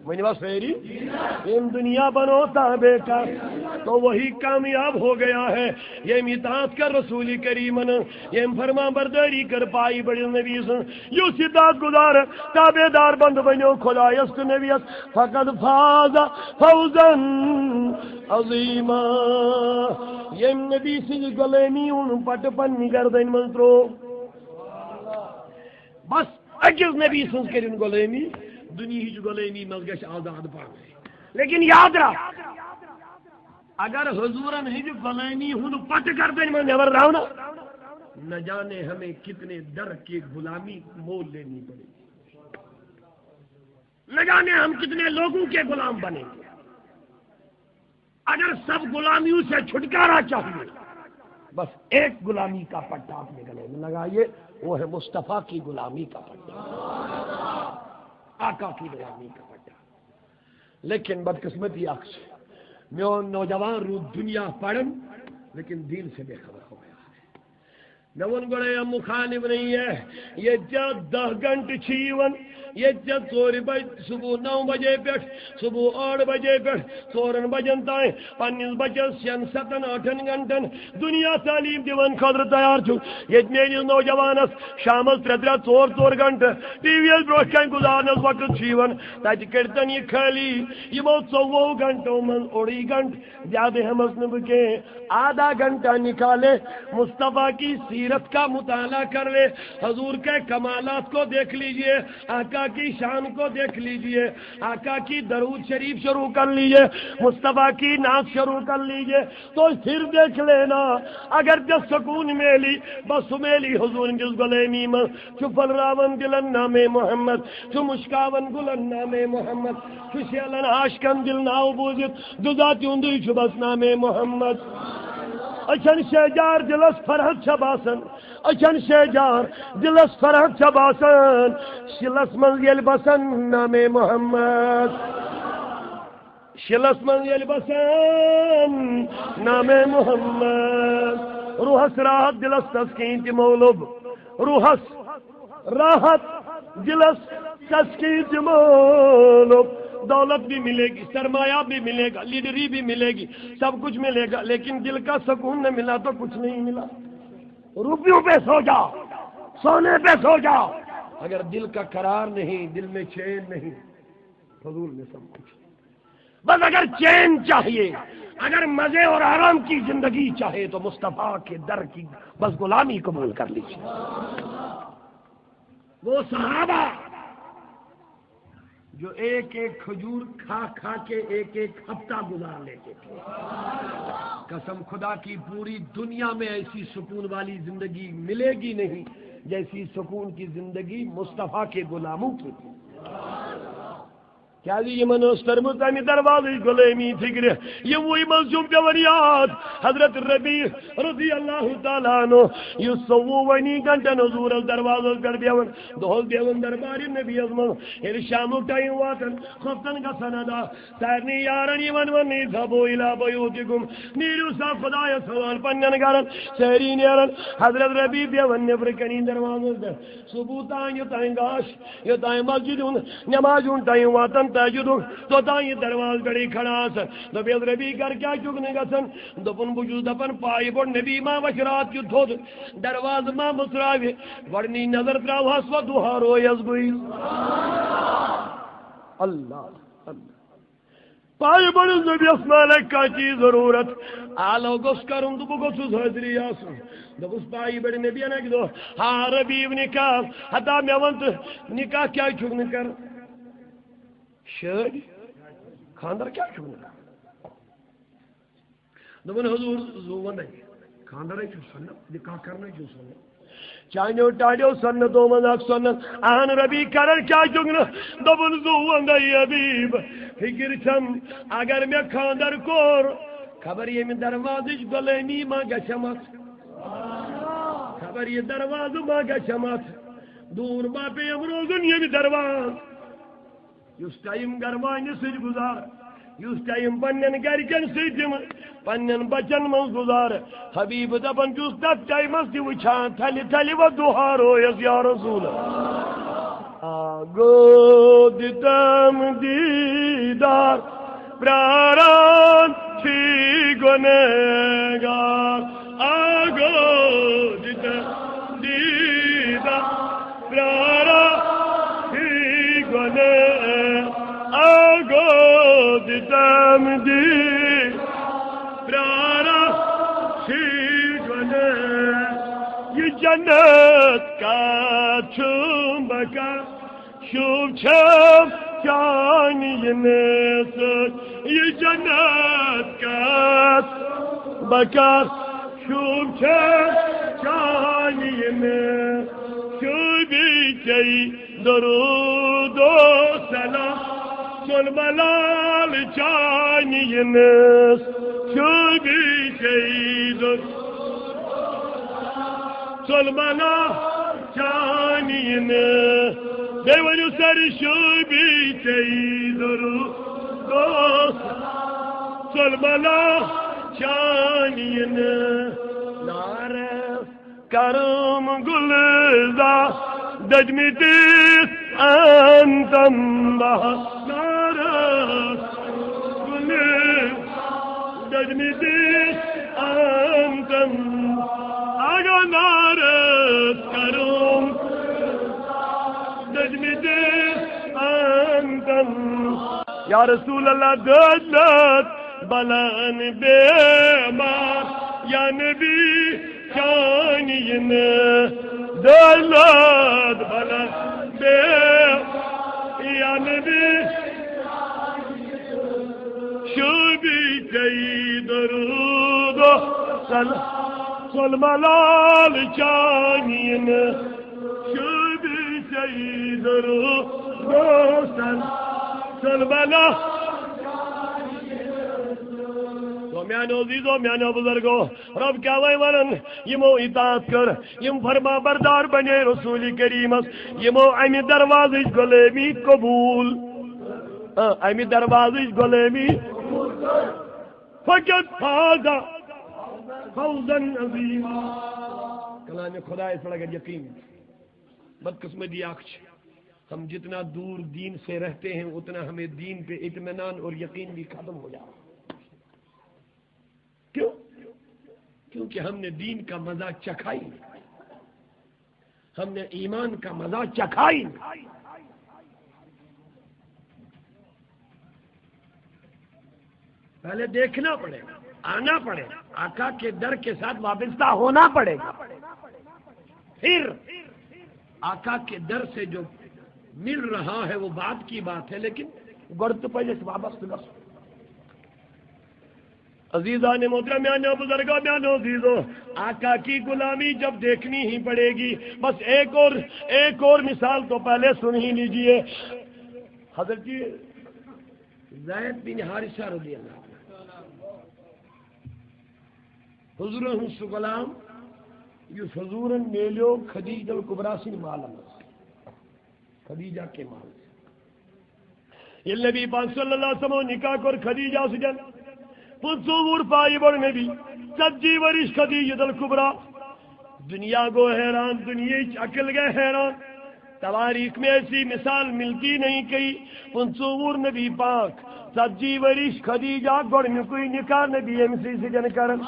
ؤنِو حظ سٲری، ییٚمۍ دنیا بنو تابع کتھ، تو وہی کامیاب ہو گیا ہے۔ ییٚمۍ اطاعت کٔر رسول کریمن، ییٚمۍ فرما بردٲری کٔر پایہِ بٔڑِس نبی سٕنٛز، یُس اطاعت گزار تابع دار بندٕ بنیو خدایس تہٕ نبیس، فقد فاز فوزا عظیما۔ ییٚمۍ نبی سٕنٛزِ غلٲمی ہُنٛد پٹہٕ پننہِ گردنہِ منٛز ترٛوو۔ بس أکِس نبی سٕنٛز کٔرِن غلٲمی، دُنیہٕچ غلٲمی منٛز گژھِ آزاد پانَے۔ لیکن یاد رکھ، اگر حضورن ہٕنٛزِ غلٲمی ہُنٛد پٹہٕ گردنہِ منٛز نٮ۪بر درٛاو نا، نہ جانے ہمیں کتنے در کی غلامی مول لینی پڑے گی، نہ جانے ہم کتنے لوگوں کے غلام بنیں گے۔ اگر سب غلامیوں سے چھٹکارا چاہیے، بس ایک غلامی کا پٹا اپنے گلے میں لگائیے، وہ ہے مصطفیٰ کی غلامی کا پٹا، آقا کی غلامی کا پٹا۔ لیکن بدقسمتی اکھ چھِ، میون نوجوان روٗد دُنیا پرن، لیکن دین سے بے خبر ہو گیا ہے۔ مےٚ ووٚن گۄڈَے، یِم مُخالِف نہیں ہے۔ ییٚتہِ ژےٚ دَہ گھنٹہٕ چھِ یِوان، ییٚتہِ ژےٚ ژورِ بجہِ، صُبح نَو بجے پٮ۪ٹھ، صُبح ٲٹھ بجے پٮ۪ٹھ ژورَن بجن تام پنٛنِس بَچَس شٮ۪ن، سَتَن، ٲٹھَن گھنٹَن دُنیا تعلیٖم دِوان خٲطرٕ تیار چھُکھ، ییٚتہِ میٛٲنِس نوجوانَس شامَس ترٛےٚ ترٛےٚ، ژور ژور گھنٹہٕ ٹی وی یَس برٛونٛٹھ کَنہِ گُزارنَس وقت چھُ یِوان، تَتہِ کٔڑۍتَن یہِ خٲلی۔ یِمو ژوٚوُہو گھنٹو منٛز اوٚڑُے گھنٹہٕ زیادٕ ہٮ۪مس نہٕ بہٕ کینٛہہ۔ آدھا گھنٹہ نکالے مصطفیٰ کی سیرت کا مطالعہ کر لے، حضور کے کمالات کو دیکھ لیجئے، آقا کی شان کو دیکھ لیجئے، آقا کی درود شریف شروع کر لیجئے، مصطفیٰ کی نعت شروع کر لیجئے، تو پھر دیکھ لینا، اگر ژےٚ سکون میلی، بس سُہ میلی حضور ہٕنٛدِس غلٲمی منٛز۔ چھُ پھٔلراوان دِلن نامے محمد، چھُ مُشکاوان گُلن نامے محمد، چھُ شیلان عاشقن دِل ناو بوٗزِتھ، دُزا تِہُنٛدُے چھُ بس نامے محمد۔ أچھن شیجار دِلس فرحت چھےٚ باسان، أچھن شیجار دِلس فرحت چھےٚ باسان، شِلس منٛز ییٚلہِ بسان نامے محمد۔ شِلس منٛز ییٚلہِ بسان نامے محمد، روحس راحت دِلس تسکین تہِ مولوب، روحس راحت دِلس تسکین تہِ مولوب۔ دولت بھی ملے گی، سرمایہ بھی ملے گا، لیڈری بھی ملے گی، سب کچھ ملے گا، لیکن دل کا سکون نہ ملا تو کچھ نہیں ملا۔ روپیوں پہ سو جاؤ، سونے پہ سو جاؤ، اگر دل کا قرار نہیں، دل میں چین نہیں، فضول میں سب کچھ۔ بس اگر چین چاہیے، اگر مزے اور آرام کی زندگی چاہے تو مصطفیٰ کے در کی بس غلامی قبول کر لیجیے۔ وہ صحابہ جو ایک ایک کھجور کھا کھا کے ایک ایک ہفتہ گزار لیتے تھے، قسم خدا کی پوری دنیا میں ایسی سکون والی زندگی ملے گی نہیں جیسی سکون کی زندگی مصطفیٰ کے غلاموں کی تھی۔ کیازِ یِمن ٲس تٔرمٕژ اَمہِ دروازٕچ غلٲمی فِکرِ۔ یِموٕے منٛز چھُم پٮ۪وان یاد حضرت ربیع رضی اللہ تعالیٰ عنہ، یُس ژوٚوُہ وٕنی گھنٹن حضوٗرس دروازس پٮ۪ٹھ بیٚہوان، دۄہس بیٚہوان دربارِ نبیَس منٛز۔ ییٚلہِ شامُک ٹایم واتان، خۄفتن گژھان ادا، سارنٕے یارن یِوان وننہٕ، "اذهبوا الی بیوتکم"، نیٖرِو سا خۄدایس حوالہٕ پننٮ۪ن گرن۔ سٲری نیران، حضرت ربیع بیٚہوان نیبرٕ کنی دروازس پٮ۪ٹھ۔ صبح تام یوٚتام گاش، یوٚتام مسجد ہُنٛد نماز ہُنٛد ٹایم واتان تہجدُک، توٚتام یہِ دروازٕ پٮ۪ٹھٕے کھڑا آسان۔ دوٚپیس، "ربیع، گرٕ کیٛاہ چھُکھ نہٕ گژھان؟" دوٚپُن، "بہٕ چھُس دپان، پایہِ بوٚڑ نبی ما وَسہِ راتھ کیُتھ تھوٚد، دروازٕ ما مُژراوِ، گۄڈٕنِچ نظر ترٛاوہَس وۄنۍ دُہا رویَس بٕے۔" اللہ، اللہ۔ پایہِ بٔڑِس نبیَس ما لگہِ کانٛہہ چیٖز ضروٗرت۔ آلو گوٚژھ کرُن تہٕ بہٕ گوٚژھُس حٲضری آسُن۔ دوٚپُس، پایہِ بٔڑِ نبیَن اَکہِ دۄہ، "ہا ربیع، نکاح ہتا مےٚ وَن تہٕ نکاح کیٛازِ چھُکھ نہٕ کران؟ شٲدۍ خانٛدر کیٛازِ چھُکھ نہٕ کران؟" دوٚپُن، "حضور، زُو وَندَے، خانٛدَرَے چھُ سُنت، نِکاح کَرنَے چھُ سُنت۔" چانیو ٹاٹیو سُنتو منٛز اَکھ سُنت۔ اہن ربی کرن کیا چُنگنہٕ؟ دوٚپُن، "زُو وَندَے حبیب، فِکِر چھَم، اگر مےٚ خانٛدَر کوٚر، خبر ییٚمہِ دروازٕچ غلٲمی ما گژھٮ۪م اَتھ؟ خبر یہِ دروازٕ ما گژھٮ۪م اَتھ؟ دوٗر ما پیٚیَم روزُن ییٚمہِ دروازٕ؟" یُس ٹایم گرٕ والنہِ سۭتۍ گُزار، یُس ٹایم پننٮ۪ن گرِکٮ۪ن سۭتۍ دِمہٕ، پننٮ۪ن بچن منٛز گُزار، حبیب دپان چھُس، تتھ ٹایمس تہِ وٕچھان، تھلہِ تھلہِ و دُہا رویس یا رسول۔ آ گوٚو دِتم دیٖدار، پراران چھی گۄنہگار۔ آ گوٚو دِتم دیٖدار، پرارا ہی گۄنہٕ، آ گوٚو دِتم دی، پرارا ہی گۄنہٕ۔ یہِ جنت کتھ چھُم بہٕ کرٕ، شوٗب چھم چانہِ یِنہٕ سۭتۍ۔ یہِ جنت کتھ بہٕ کرٕ، شوٗب چھم چانہِ یِنہٕ، شوٗبی ژےٚ درود و سلام، سُل ملال چانہِ یِنہٕ، شوٗبی ژےٚ درود، سُل ملال چانہِ یِنہٕ۔ بیٚیہِ ؤنِو سٲری، شوٗبی ژےٚ درود و سلام، سُل ملال چانہِ یِنہٕ۔ نعرہ کرم گلزار دٔدمٕتِس انتم بہار۔ نعرہ گلزار دٔدمٕتِس انتم، اگا نعرہ کرم دٔدمٕتِس انتم۔ یا رسول اللہ، دٲدۍ لٲد بلن بیمار، یا نبی چانہِ یِنہٕ۔ دٲدۍ لٲد بلن بیمار، یا نبی شوٗبی ژےٚ درود و سلام، سُل ملال چانہِ یِنہٕ۔ شوٗبی ژےٚ درود و سلام، سُل ملال۔ تو میانیو عزیزو، میانیو بزرگو، رب کیٛاہ وۄنۍ ونان؟ یِمو اطاعت کٔر، یِم فرما بردار بنے رسول کریمس، یِمو امہِ دروازٕچ غلٲمی قبول، آ، امہِ دروازٕچ غلٲمی۔ فقط فاز فوزا عظیما۔ کلام خدا اس پر اگر یقین، بدقسمتی اکھ چھِ، ہم جتنا دور دین سے رہتے ہیں، اتنا ہمیں دین پہ اطمینان اور یقین بھی ختم ہو جاتا ہے۔ کیوں؟ کیونکہ ہم نے دین کا مزہ چکھا ہی نہیں، ہم نے ایمان کا مزہ چکھا ہی نہیں۔ پہلے دیکھنا پڑے، آنا پڑے، آقا کے در کے ساتھ وابستہ ہونا پڑے گا، پھر آقا کے در سے جو مل رہا ہے وہ بعد کی بات ہے، لیکن گۄڈٕ تہِ پزِ اَسہِ وابستہٕ گژھُن۔ عزیزان محترم، میانیو بزرگو، میانیو عزیزو، آقا کی غلامی جب دیکھنی ہی پڑے گی۔ بس ایک اور، ایک اور مثال تو پہلے سن ہی لیجیے۔ حضرت زید بن حارثہ رضی اللہ عنہ، حضورن ہُنٛد سُہ غلام یُس حضورن میلیو خدیجہ الکبریٰ سٕنٛدِ مالہٕ منٛز، خدیجہ کے مال سے۔ ییٚلہِ نبی پاک صلی اللہ علیہ وسلمو نکاح کوٚر خدیجہ سۭتۍ، پٕنٛژٕہ وُہُر پایہِ بوٚڑ نبی، ژتجی ؤرِش خدیجہ الکبریٰ۔ دُنیا گوٚو حیران، دُنیاہٕچ عقل گٔے حیران۔ تواریخ میں ایسی مثال ملتی نہیں کہیں۔ پٕنٛژٕہ وُہُر نبی پاک، ژتجی ؤرِش خدیجہ، گۄڈٕنیُکُے نکاح نبی أمۍ سٕے سۭتۍ کران۔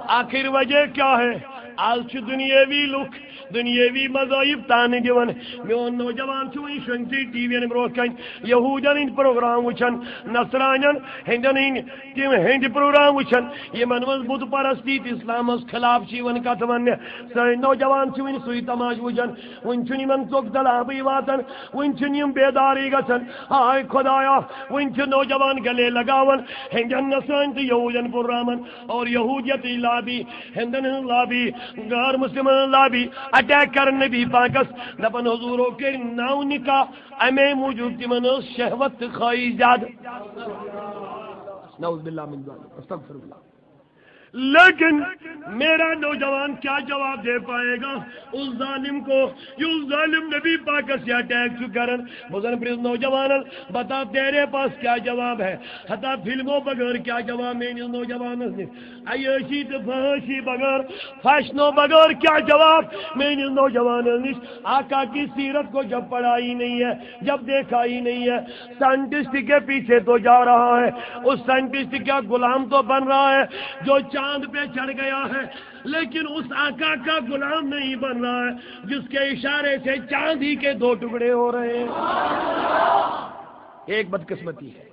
آخر وجہ کیا ہے؟ آز چھِ دُنیٲوی لُکھ دنیاوی مذاہب تانہٕ دِوان۔ میون نوجوان چھُ وٕنہِ شۄنٛگتھٕے ٹی وی ین برونٛٹھ کنہِ یہودین ہٕنٛدۍ پروگرام وٕچھان، نصرانین ہٕنٛدین ہٕنٛدۍ تِم ہٕنٛدۍ پروگرام وٕچھان، یِمن منٛز بت پرستی تہٕ اسلامس خلاف چھِ یِوان کتھٕ وننہٕ۔ سٲنۍ نوجوان چھِ وٕنہِ سُے تماشہٕ وٕچھان، وٕنہِ چھُنہٕ یِمن ژوٚک دلابٕے واتان، وٕنہِ چھِنہٕ یِم بیدارٕے گژھان۔ ہاے خدایا، وٕنہِ چھِ نوجوان گلے لگاوان ہٕنٛدین نصرانین تہٕ یہودین پروگرامن اور یہودیتٕچ لابی، ہندن ہٕنٛز لابی، غٲر مسلمن ہٕنٛز لابی، اٹیک کرن نبی پاکس، دپان حضورو کٔرۍ نو نکاح، امے موٗجوٗب تِمن ٲس شہوت تہٕ خواہش زیادٕ۔ نعوذ باللہ من ذالک، استغفر اللہ۔ لیکن میرا نوجوان کیا جواب دے پائے گا اس ظالم کو، جو اس ظالم نبی پاکس یہ اٹیک چھُ کران؟ بہٕ زن پرٛژھ نوجوانن، بتا تیرے پاس کیا جواب ہے؟ ہتا فلمو بغٲر کیا جواب میٲنِس نوجوانس نِش؟ عیٲشی تہٕ فحٲشی بغٲر، فیشنو بغٲر کیا جواب میٲنِس نوجوانس نِش؟ آقا کی سیرت کو جب پڑھا ہی نہیں ہے، جب دیکھا ہی نہیں ہے، سائنٹسٹ کے پیچھے تو جا رہا ہے، اس سائنٹسٹ کا غلام تو بن رہا ہے جو چاند پہ چڑھ گیا ہے، لیکن اس آقا کا غلام نہیں بن رہا ہے جس کے اشارے سے چاند ہی کے دو ٹکڑے ہو رہے ہیں۔ ایک بدقسمتی ہے،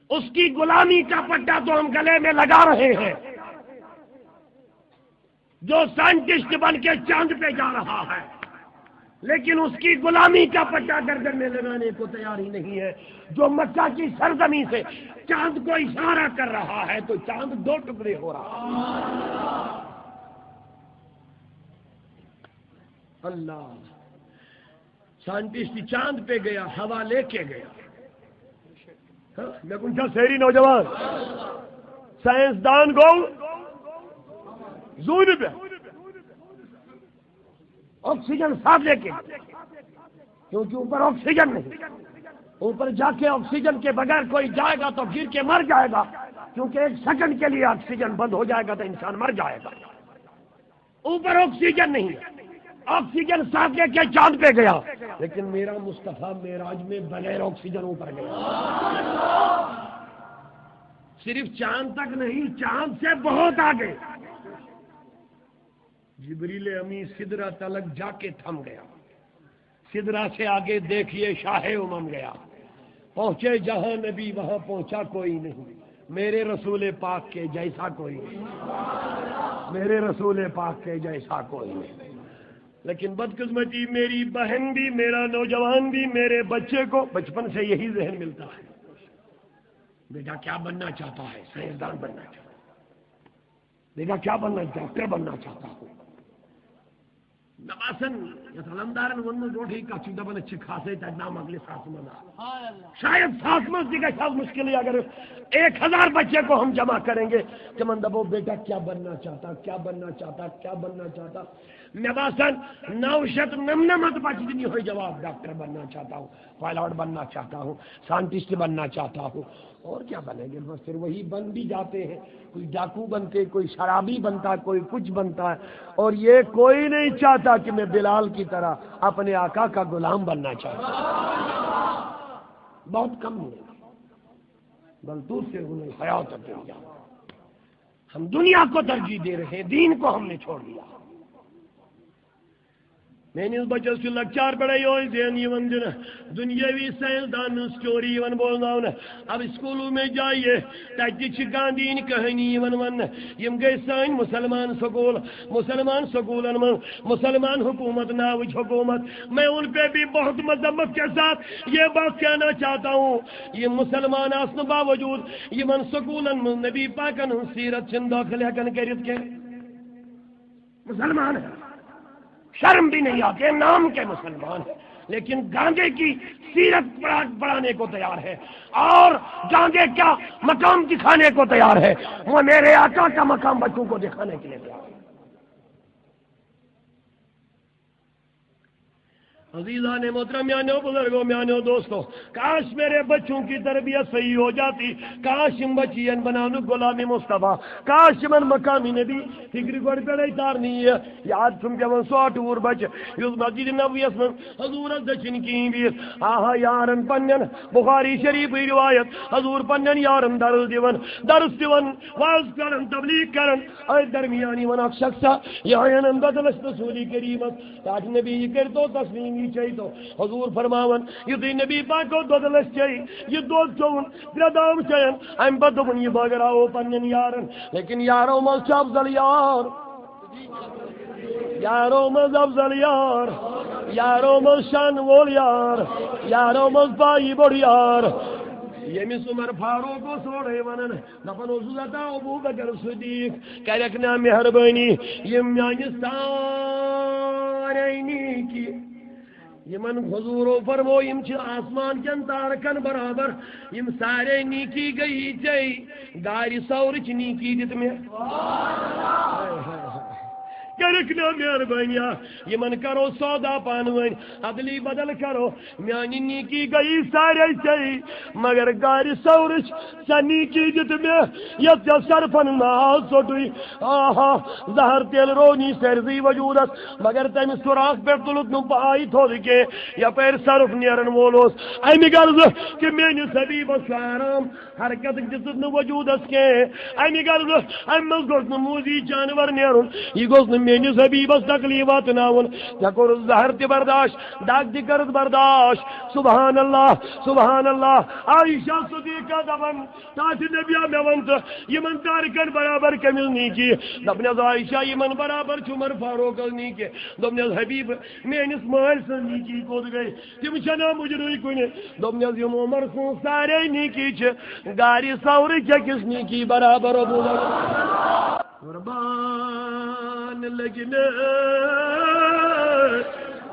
اس کی غلامی کا پٹا تو ہم گلے میں لگا رہے ہیں، جو سائنٹسٹ بن کے چاند پہ جا رہا ہے، لیکن اس کی غلامی کا پٹا گردن میں لگانے کو تیار ہی نہیں ہے، جو مکہ کی سرزمین سے چاند کو اشارہ کر رہا ہے تو چاند دو ٹکڑے ہو رہا ہے۔ اللہ، سائنٹسٹ چاند پہ گیا، ہوا لے کے گیا۔ ہاں، مےٚ کُن چھا سٲری نوجوان؟ سائنسدان گوٚو زوٗنہِ پٮ۪ٹھ۔ آکسیجن ساتھ لے کے، کیونکہ اوپر آکسیجن نہیں۔ اوپر جا کے آکسیجن کے بغیر کوئی جائے گا تو گر کے مر جائے گا، کیونکہ ایک سیکنڈ کے لیے آکسیجن بند ہو جائے گا تو انسان مر جائے گا۔ اوپر آکسیجن نہیں، آکسیجن ساتھ لے کے چاند پہ گیا، لیکن میرا مصطفیٰ معراج میں بغیر آکسیجن اوپر گیا۔ صرف چاند تک نہیں، چاند سے بہت آگے۔ جبریل امین سدرہ تلک جا کے تھم گیا۔ سدرہ سے آگے دیکھیے، شاہ امم گیا۔ پہنچے جہاں نبی، وہاں پہنچا کوئی نہیں۔ میرے رسول پاک کے جیسا کوئی نہیں۔ میرے رسول پاک کے جیسا کوئی نہیں۔ لیکن بدقسمتی، میری بہن بھی، میرا نوجوان بھی، میرے بچے کو بچپن سے یہی ذہن ملتا ہے، بیٹا کیا بننا چاہتا ہے؟ سائنسدان بننا چاہتا ہے۔ بیٹا کیا بننا؟ ڈاکٹر بننا چاہتا ہوں۔ مےٚ باسان، یتھ علمدارن ووٚنمُت برونٛٹھٕے کتھ چھُ دپان، أسۍ چھِ کھسے تتہِ نام مۄکلہِ ساسہٕ منٛز آب۔ شاید ساس منٛز تہِ گژھِ آز مُشکلٕے، اگر أسۍ ایک ہزار بچے کو ہم جمع کریں گے، تِمن دپو، بیٹا کیا بننا چاہتا، کیا بننا چاہتا، کیا بننا چاہتا؟ مےٚ باسان، نو شیٚتھ نمنمتھ بچہِ دِن یِہوٚے جواب، ڈاکٹر بننا چاہتا ہوں، پائلٹ بننا چاہتا ہوں، سائنٹسٹ بننا چاہتا ہوں۔ اور کیا بنیں گے؟ بس پھر وہی بن بھی جاتے ہیں۔ کوئی ڈاکو بنتے، کوئی شرابی بنتا، کوئی کچھ بنتا ہے۔ اور یہ کوئی نہیں چاہتا کہ میں بلال کی طرح اپنے آقا کا غلام بننا چاہتا ہوں۔ بہت کم لوگ، بل تؤثرون الحیات الدنیا۔ ہم دنیا کو ترجیح دے رہے ہیں، دین کو ہم نے چھوڑ دیا۔ میٲنِس بچس چھُ لۄکچار پٮ۪ٹھے یِہوٚے ذہن یِوان دِنہٕ۔ دُنیٲوی ساینس دانن ہٕنٛز تھیوری یِوان بوزناونہٕ۔ اب اسکولوں میں جائیے، تتہِ تہِ چھِ گاندھی ہٕنٛدۍ کہانی یِوان وننہٕ۔ یِم گٔے سٲنۍ مُسلمان سکوٗل۔ مُسلمان سکوٗلن منٛز مُسلمان حکوٗمت ناوٕچ حکوٗمت۔ میں ان پہ بھی بہت مذمت کے ساتھ یہ بات کہنا چاہتا ہوں، یِم مُسلمان آسنہٕ باوجوٗد یِمن سکوٗلن منٛز نبی پاکن ہٕنٛز سیرت چھِنہٕ دٲخل ہٮ۪کان کٔرِتھ کینٛہہ۔ مسلمان ہیں، شرم بھی نہیں آتی ہے، نام کے مسلمان ہیں، لیکن گانجے کی سیرت پڑھا-، پڑھانے کو تیار ہے اور گانجے کا مقام دکھانے کو تیار ہے۔ وہ میرے آقا کا مقام بچوں کو دکھانے کے لیے تیار ہے۔ عزیزان محترم، میانیو بزرگو، میانیو دوستو، کاش میرے بچوں کی تربیت صحیح ہو جاتی، کاش یِم بچی یِن بناونہٕ غلام مصطفیٰ، کاش یِمن مقامی نبی فکرِ گۄڈٕ پٮ۪ٹھَے تارنہٕ یِیہِ۔ یاد چھُم پٮ۪وان سُہ اَٹھووُر بچہٕ، یُس مسجد نبویَس منٛز حضورس دٔچھِنۍ کِنۍ بِہِتھ، آہا یارن پننٮ۪ن، بخاری شریفٕچ روایت، حضور پننٮ۪ن یارن درس دِوان، درس دِوان، وعظ کران، تبلیغ کران، أتھۍ درمیان یِوان اکھ شخصا، یہِ عینن بدلس رسول کریمس، ٹاٹھۍ نبی، یہِ کٔرۍتو تسلیم، یہِ چیٚیتو۔ حضور فرماوان، یُتھُے نبی پاکو دۄدٕ لٔسۍ چیٚیہِ، یہِ دۄد چوٚوُن، ترٛےٚ دام چیٚین، اَمہِ پتہٕ دوٚپُن، یہِ بٲگراوو پننٮ۪ن یارن، لیکن یارو منٛز چھُ افضل یار، یارو منٛز افضل یار، یارو منٛز شان وول یار، یارو منٛز پایی بوٚڑ یار، ییٚمِس عمر فاروق اوس اورَے ونان۔ دپان اوسُس، ہتا ابو بکر صدیق، کرکھ نا مہربٲنی، یِم میانہِ سارے نیکی، یِمن حضورو فرمو، یِم چھِ آسمان کٮ۪ن تارکن برابر، یِم سارے نیکی گٔیی ژےٚ، گارِ ثورٕچ نیکی دِتھ مےٚ۔ کرکھ نا مہربٲنی، یِمن کرو سودا پانہٕ ؤنۍ، ادلی بدل کرو، میانہِ نیکی گٔیی سارے ژےٚ، مگر گارِ ثورٕچ سۄ نیکی دِتھ مےٚ، یَتھ ژےٚ صرفن ناو ژوٚٹُے۔ آہا، زہر تیٚلہِ روو نی سٲرسٕے وجوٗدس، مگر تمہِ سوراخ پٮ۪ٹھ تُلُتھ نہٕ پاے تھوٚد کینٛہہ، یپٲرۍ صرف نیرن وول اوس۔ امہِ غرضہٕ کہِ میٲنِس حبیبس چھُ آرام، حرکت دِژٕس نہٕ وجوٗدس کینٛہہ۔ امہِ غرضہٕ، امہِ منٛز گوٚژھ نہٕ موٗزی جانور نیرُن، یہِ گوٚژھ نہٕ میٲنِس حبیبس تکلیف واتناوُن۔ ژےٚ کوٚرُتھ زہر تہِ برداشت، دگ تہِ کٔرٕتھ برداشت۔ سبحان اللہ، سبحان اللہ۔ عائشہ صدیقہ دپان، ٹاٹھۍ نبیا، مےٚ وَن تہٕ، یِمن تارکن برابر کٔمِس نیکی؟ دوٚپنس، عائشہ، یِمن برابر چھُ عمر فاروقس نیکی۔ دوٚپنس، حبیب، میٲنِس مٲلۍ سٕنٛز نیکی کوٚت گٔے؟ تِم چھنا مُجرُے کُنہِ۔ دوٚپنس، یِم عمر سٕنٛز سارے نیکی چھِ گارِ ثورٕچ أکِس نیکی برابر، ابو بکر۔ قربان لگہِ مےٚ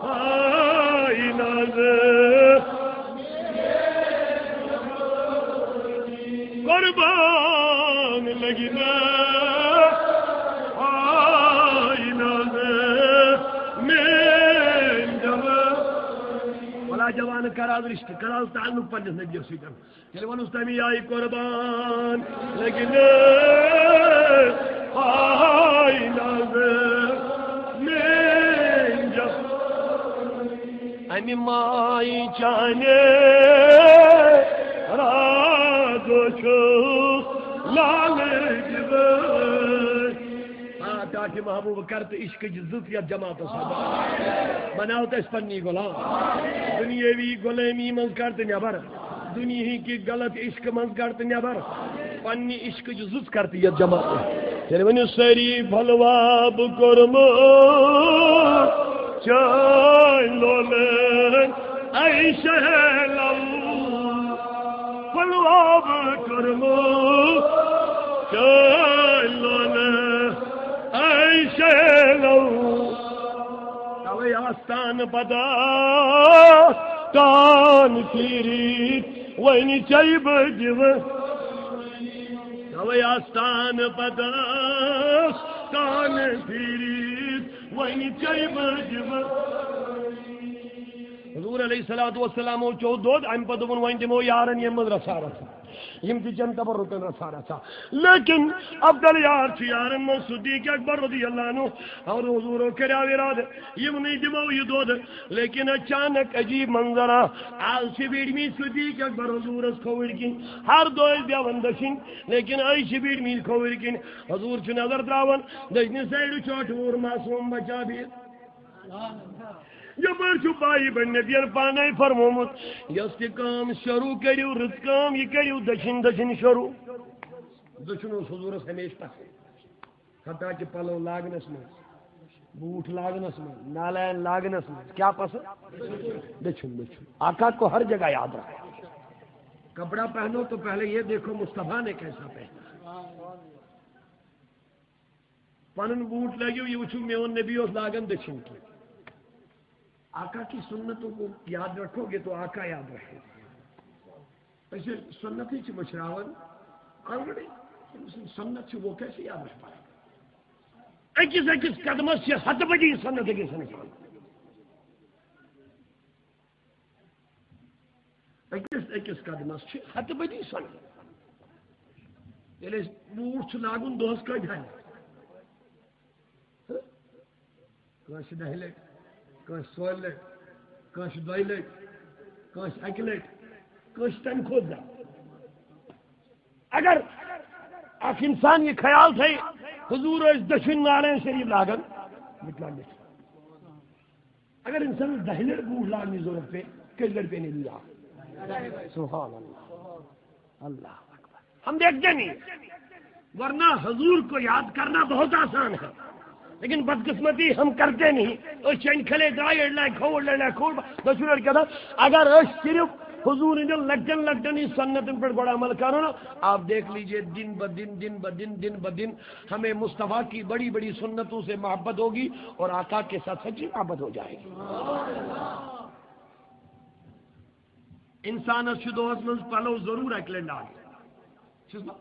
آینہ زٕ۔ قربان لگہِ مےٚ آینہ زٕ۔ میٲنۍ جوان۔ ولا جوان، کر آز رشتہٕ، کر آز تعلق پننِس نبیَس سۭتۍ۔ تیٚلہِ وَنُس تَمی آیہِ، قربان لگہِ مےٚ آینہ زٕ۔ میٲنۍ جوان۔ امہِ مایہِ چانہِ رازو چھُس لالہٕ دِوان۔ آ، ٹاٹھۍ محبوب، کر تہٕ عشقٕچ زٕژ یتھ جماعتس سۭتۍ۔ بناو تہٕ أسۍ پننی غلام۔ دنیٲوی غلٲمی منٛز کر تہٕ نٮ۪بر۔ دنیہٕکہِ غلط عشقہٕ منٛز کر تہٕ نٮ۪بر۔ پننہِ عشقٕچ زٕژ کر تہٕ یتھ جماعتس۔ تیٚلہِ ؤنِو سٲری، پھلواب کوٚرمُت چٲنۍ لولہٕ، اے شہلو۔ پھلواب کوٚرمُت چٲنۍ لولہٕ، اے شہلو۔ توے آستان پتہ آستان پھیرِتھ وۄنۍ چیٚیہِ بہٕ دِوٕ۔ توے آستان پتہ آستان پھیرِتھ وۄنۍ چیٚیہِ بہٕ دِوٕ۔ حضور علیہ الصلوۃ والسلامو چوٚو دۄد، امہِ پتہٕ دوٚپُن، وۄنۍ دِمو یارن ییٚمہِ منٛز رژھا رژھا۔ یِم تہِ چٮ۪ن تبرکن رژھا رژھا۔ لیکن افضل یار چھُ یارن منٛز صدیق اکبر رضی اللہ عنہ۔ اور حضورو کریاو ارادٕ، یِمنٕے دِمو یہِ دۄد۔ لیکن اچانک عجیب منظر آو۔ از چھِ ویٖڈمٕتۍ صدیق اکبر حضورس کھووٕرۍ کِنۍ۔ ہر دۄہ ٲسۍ بیٚہوان دٔچھِنۍ، لیکن أزۍ چھِ ویٖڈمٕتۍ کھووٕرۍ کِنۍ۔ حضور چھُ نظر تراوان، دٔچھنہِ سایڈٕ چھُ اَٹھووُر معصوم بچہ بِہِتھ۔ یپٲرۍ چھُ بایی بنہِ نبین پانے فرمومُت، یۄس تہِ کٲم شروع کٔرِو، رٕژ کٲم، یہِ کٔرِو دٔچھِنۍ دٔچھِنۍ شروع۔ دٔچھُن اوس حضورس ہمیشہِ پسند، حتیٰ کہ پلو لاگنس منٛز، بوٗٹھ لاگنس منٛز، نالین لاگنس منٛز۔ کیٛاہ پسند؟ دٔچھُن، دٔچھُن۔ آقا کو ہر جگہ یاد رکھو۔ کپڑا پہنو تو پہلے یہ دیکھو مصطفیٰ نے کیسا پہنا۔ پنُن بوٗٹھ لٲگِو، یہِ وٕچھِو میون نبی اوس لاگان دٔچھِنۍ کِنۍ۔ آقا کی سنتوں کو یاد رکھو گے تو آقا یاد رکھے۔ أسۍ چھِ سنتٕے چھِ مٔشراوان۔ Already تٔمۍ سٕنٛز سنت چھِ، وہ کیسے یاد رکھ پائے گا؟ أکِس أکِس قدمس چھِ ہتہٕ بٔدی سنت أکِس انسان۔ أکِس قدمس چھِ ہتہٕ بٔدی سۄنہٕ۔ ییٚلہِ أسۍ بوٗٹھ چھُ لاگُن دۄہس کٔہۍ گھنٹہٕ؟ کٲنٛسہِ دَہہِ لَٹہِ، کٲنٛسہِ ژورِ لَٹہِ، کٲنٛسہِ دۄیہِ لَٹہِ، کٲنٛسہِ اَکہِ لَٹہِ، کٲنٛسہِ تَمہِ کھۄتہٕ زیادٕ۔ اگر اکھ اِنسان یہِ خیال تھایہِ، حضور ٲسۍ دٔچھُن نعلین شریف لاگان، مِٹلان گژھِ۔ اگر اِنسانَس دَہہِ لَٹہِ بوٗٹھ لاگنٕچ ضروٗرت پیٚیہِ، کٔژِ لَٹہِ پیٚیہِ نبی لاگُن؟ سبحان اللہ۔ اللہ اکبر۔ ہم دیکھتے نہیں، ورنہ حضور کو یاد کرنا بہت آسان ہے، لیکن بدقسمتی ہم کرتے نہیں۔ أسۍ چھِ اَنہِ کھلے درٛاے، أڑۍ لاگہِ کھووُر، أڑۍ لاگہِ کھووُر، دٔچھُن أڑۍ کیٛاہ تام۔ اگر أسۍ صرف حضور ہٕنٛدٮ۪ن لۄکٹٮ۪ن لۄکٹٮ۪ن یہِ سُنتن پٮ۪ٹھ گۄڈٕ عمل کرو نا، آپ دیکھ لیجئے، دن بہ دن، دن بہ دن، دن بہ دن ہمیں مصطفیٰ کی بڑی بڑی سنتوں سے محبت ہوگی اور آقا کے ساتھ سچی محبت ہو جائے گی۔ انسانس چھُ دۄہس منٛز پلو ضروٗر اکہِ لٹہِ لاگٕنۍ۔ چھُس نا؟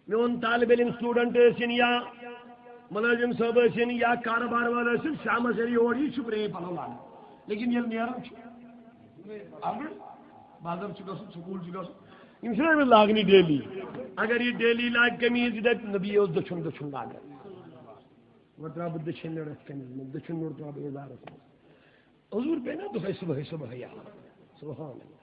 میون طالب علم، اسٹوڈنٹ ٲسِن یا ملٲزم صٲب ٲسِن یا کارٕبار وٲلۍ ٲسِن، شامس ییٚلہِ یور یی، چھُ پرٛٲنۍ پلو لاگان۔ لیکن ییٚلہِ نیران چھُ، اگر بازر چھُ گژھُن، سکوٗل چھُ گژھُن، یِم چھِنہ أمِس لاگنی ڈیلی۔ اگر یہِ ڈیلی لاگہِ قمیٖض، یہِ دَپہِ، "نبی اوس دٔچھُن دٔچھُن لاگان، وۄنۍ ترٛاو بہٕ دٔچھِنۍ نٔر اَتھ قمیٖض منٛز، دٔچھُن نوٚر ترٛاو بہٕ یَزارَس منٛز۔" حضور پیٚیہِ نا دۄہے صبحٲے صبحٲے یاد۔ سبحان اللہ۔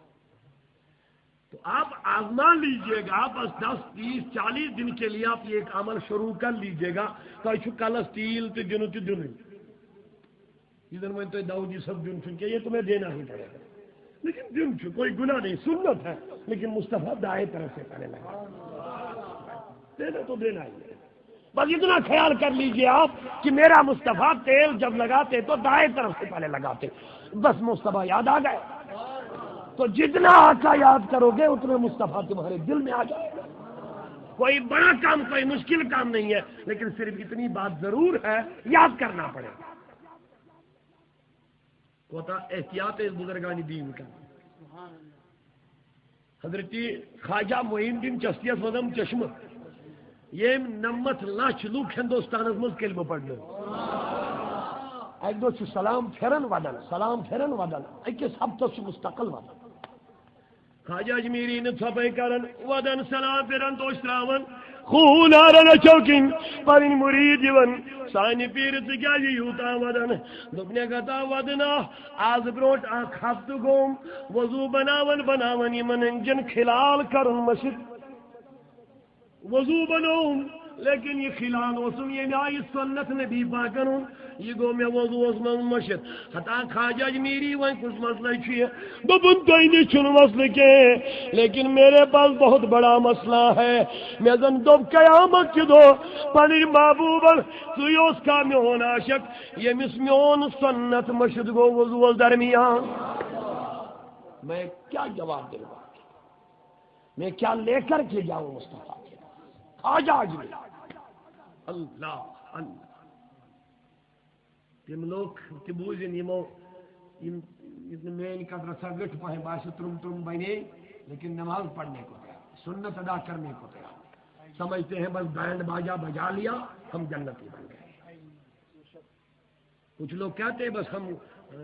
تو آپ آزما لیجئے گا، بس دس، تیس، چالیس دن کے لیے آپ یہ ایک عمل شروع کر لیجئے گا، تۄہہِ چھُ کلس تیٖل تہِ دیُن تہِ دیُنُے۔ یہ زن وۄنۍ تۄہہِ داؤدی صٲب دیُن چھُنہٕ کینٛہہ، یہ تمہیں دینا ہی پڑے گا۔ لیکن دیُن چھُ، کوئی گناہ نہیں، سنت ہے، لیکن مصطفیٰ دائیں طرف سے پہلے لگا۔ دینا تو دینا ہی ہے۔ بس اتنا خیال کر لیجئے آپ کہ میرا مصطفیٰ تیل جب لگاتے تو دائیں طرف سے پہلے لگاتے۔ بس مصطفیٰ یاد آ گئے۔ تو جتنا آقا یاد کرو گے، اتنا مصطفیٰ تمہارے دل میں آ جائے گا۔ کوئی بڑا کام، کوئی مشکل کام نہیں ہے، لیکن صرف اتنی بات ضرور ہے، یاد کرنا پڑے گا۔ کوتاہ احتیاط ٲسۍ بزرگان دین کران۔ حضرت خواجہ معین الدین چشتیس وَنان چشمہٕ، ییٚمۍ نَمَتھ لَچھ لُکھ ہندوستانس منٛز کلمہٕ پرنٲوۍ۔ اَکہِ دۄہ چھُ سلام پھِران وَدان، سلام پھِران وَدان، أکِس ہفتس چھُ مستقل وَدان۔ خواجہ اجمیری نہٕ ژھۄپے کران، وَدان سلام پھِران توش تراوان، خوٗن ہاران أچھو کِنۍ، پنٕنۍ مُریٖد یِوان، "سانہِ پیٖرِ ژٕ کیازِ یوٗتاہ وَدان؟" دوٚپنَکھ، "ہتا وَدنا، از برونٛٹھ اکھ ہفتہٕ گوٚوم وضوٗ بناوان بناوان یِمن أنٛدجن کھلال کرُن مٔشِتھ۔ وضوٗ بنووُم، لیکن یہِ کھلال اوسُم ییٚمہِ آیہِ سُنت نبی پاکن ہُنٛد، یہِ گوٚو مےٚ وضوٗوس منٛز مٔشِتھ۔" ہتا خواجہ اجمیری، وۄنۍ کُس مسلہٕ چھُ یہِ؟ دوٚپُن، "تۄہہِ نِش چھُنہٕ مسلہٕ کینٛہہ، لیکن میرے پاس بہت بڑا مسئلہ ہے۔" مےٚ زن دوٚپ، قیامت کہِ دۄہ پنٕنۍ محبوبن، ژٕے اوس کھا میون عاشق، ییٚمِس میون سُنت مٔشِتھ گوٚو وضوٗوس درمیان۔ میں کیا جواب دے گا؟ میں کیا لے کر کے جاؤں مصطفیٰ کے پاس؟ خواجہ اجمیری۔ اللہ، اللہ۔ تِم لوٗکھ تہِ بوٗزِن یِمو، یِم، یِم نہٕ میٛانہِ قدرٕ سا ویوٚٹھ پہن باسہِ، ترُم ترُم بنے، لیکن نماز پڑھنے کو تیار نہیں، سنت ادا کرنے کو تیار نہیں۔ سمجھتے ہیں بس بینڈ باجا بجا لیا، ہم جنتی بن گئے۔ کچھ لوگ کہتے ہیں، "بس ہم، آ،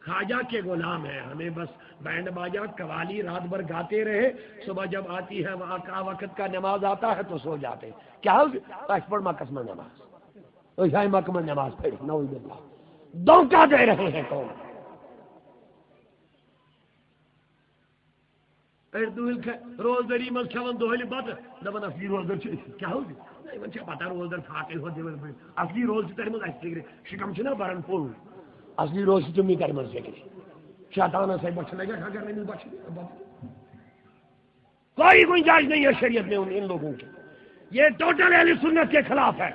خواجہ کے غلام ہیں، ہمیں بس بینڈ باجا، قوالی رات بھر گاتے رہے، صبح جب آتی ہے، وقت کا نماز آتا ہے تو سو جاتے ہیں۔" کیا ہو گیا؟ بس پڑھ مکس میں نماز۔ أسۍ آیہِ مکس منٛز نماز پٔرِتھ، نعوذ باللہ۔ دھوکہ دے رہے ہیں قوم۔ أڑۍ دۄہلہِ کھے-، روزدٲری منٛز کھٮ۪وان دۄہلہِ بَتہٕ، دَپان، "اَصلی روزدار چھِ أسۍ۔" کیٛاہ حظ؟ نہ، یِمَن چھِ پَتہ روزدار فاقے ہوت دِوان پٲٹھۍ۔ اَصلی روز چھِ تَتہِ منٛز اَسہِ فِکرِ، شِکَم چھِنہ بَران پھوٚل۔ اَصلی روز چھِ تِمنٕے تَتہِ منٛز فِکرِ۔ شیطانَس ہے بۄچھِ لَگہِ، اگر نہٕ أمِس بۄچھِ دِنۍ، بَتہٕ۔ کوئی گنجائش نہیں ہے شریعت میں ان، ان لوگوں کی۔ یہ ٹوٹل اہل سنت کے خلاف ہے۔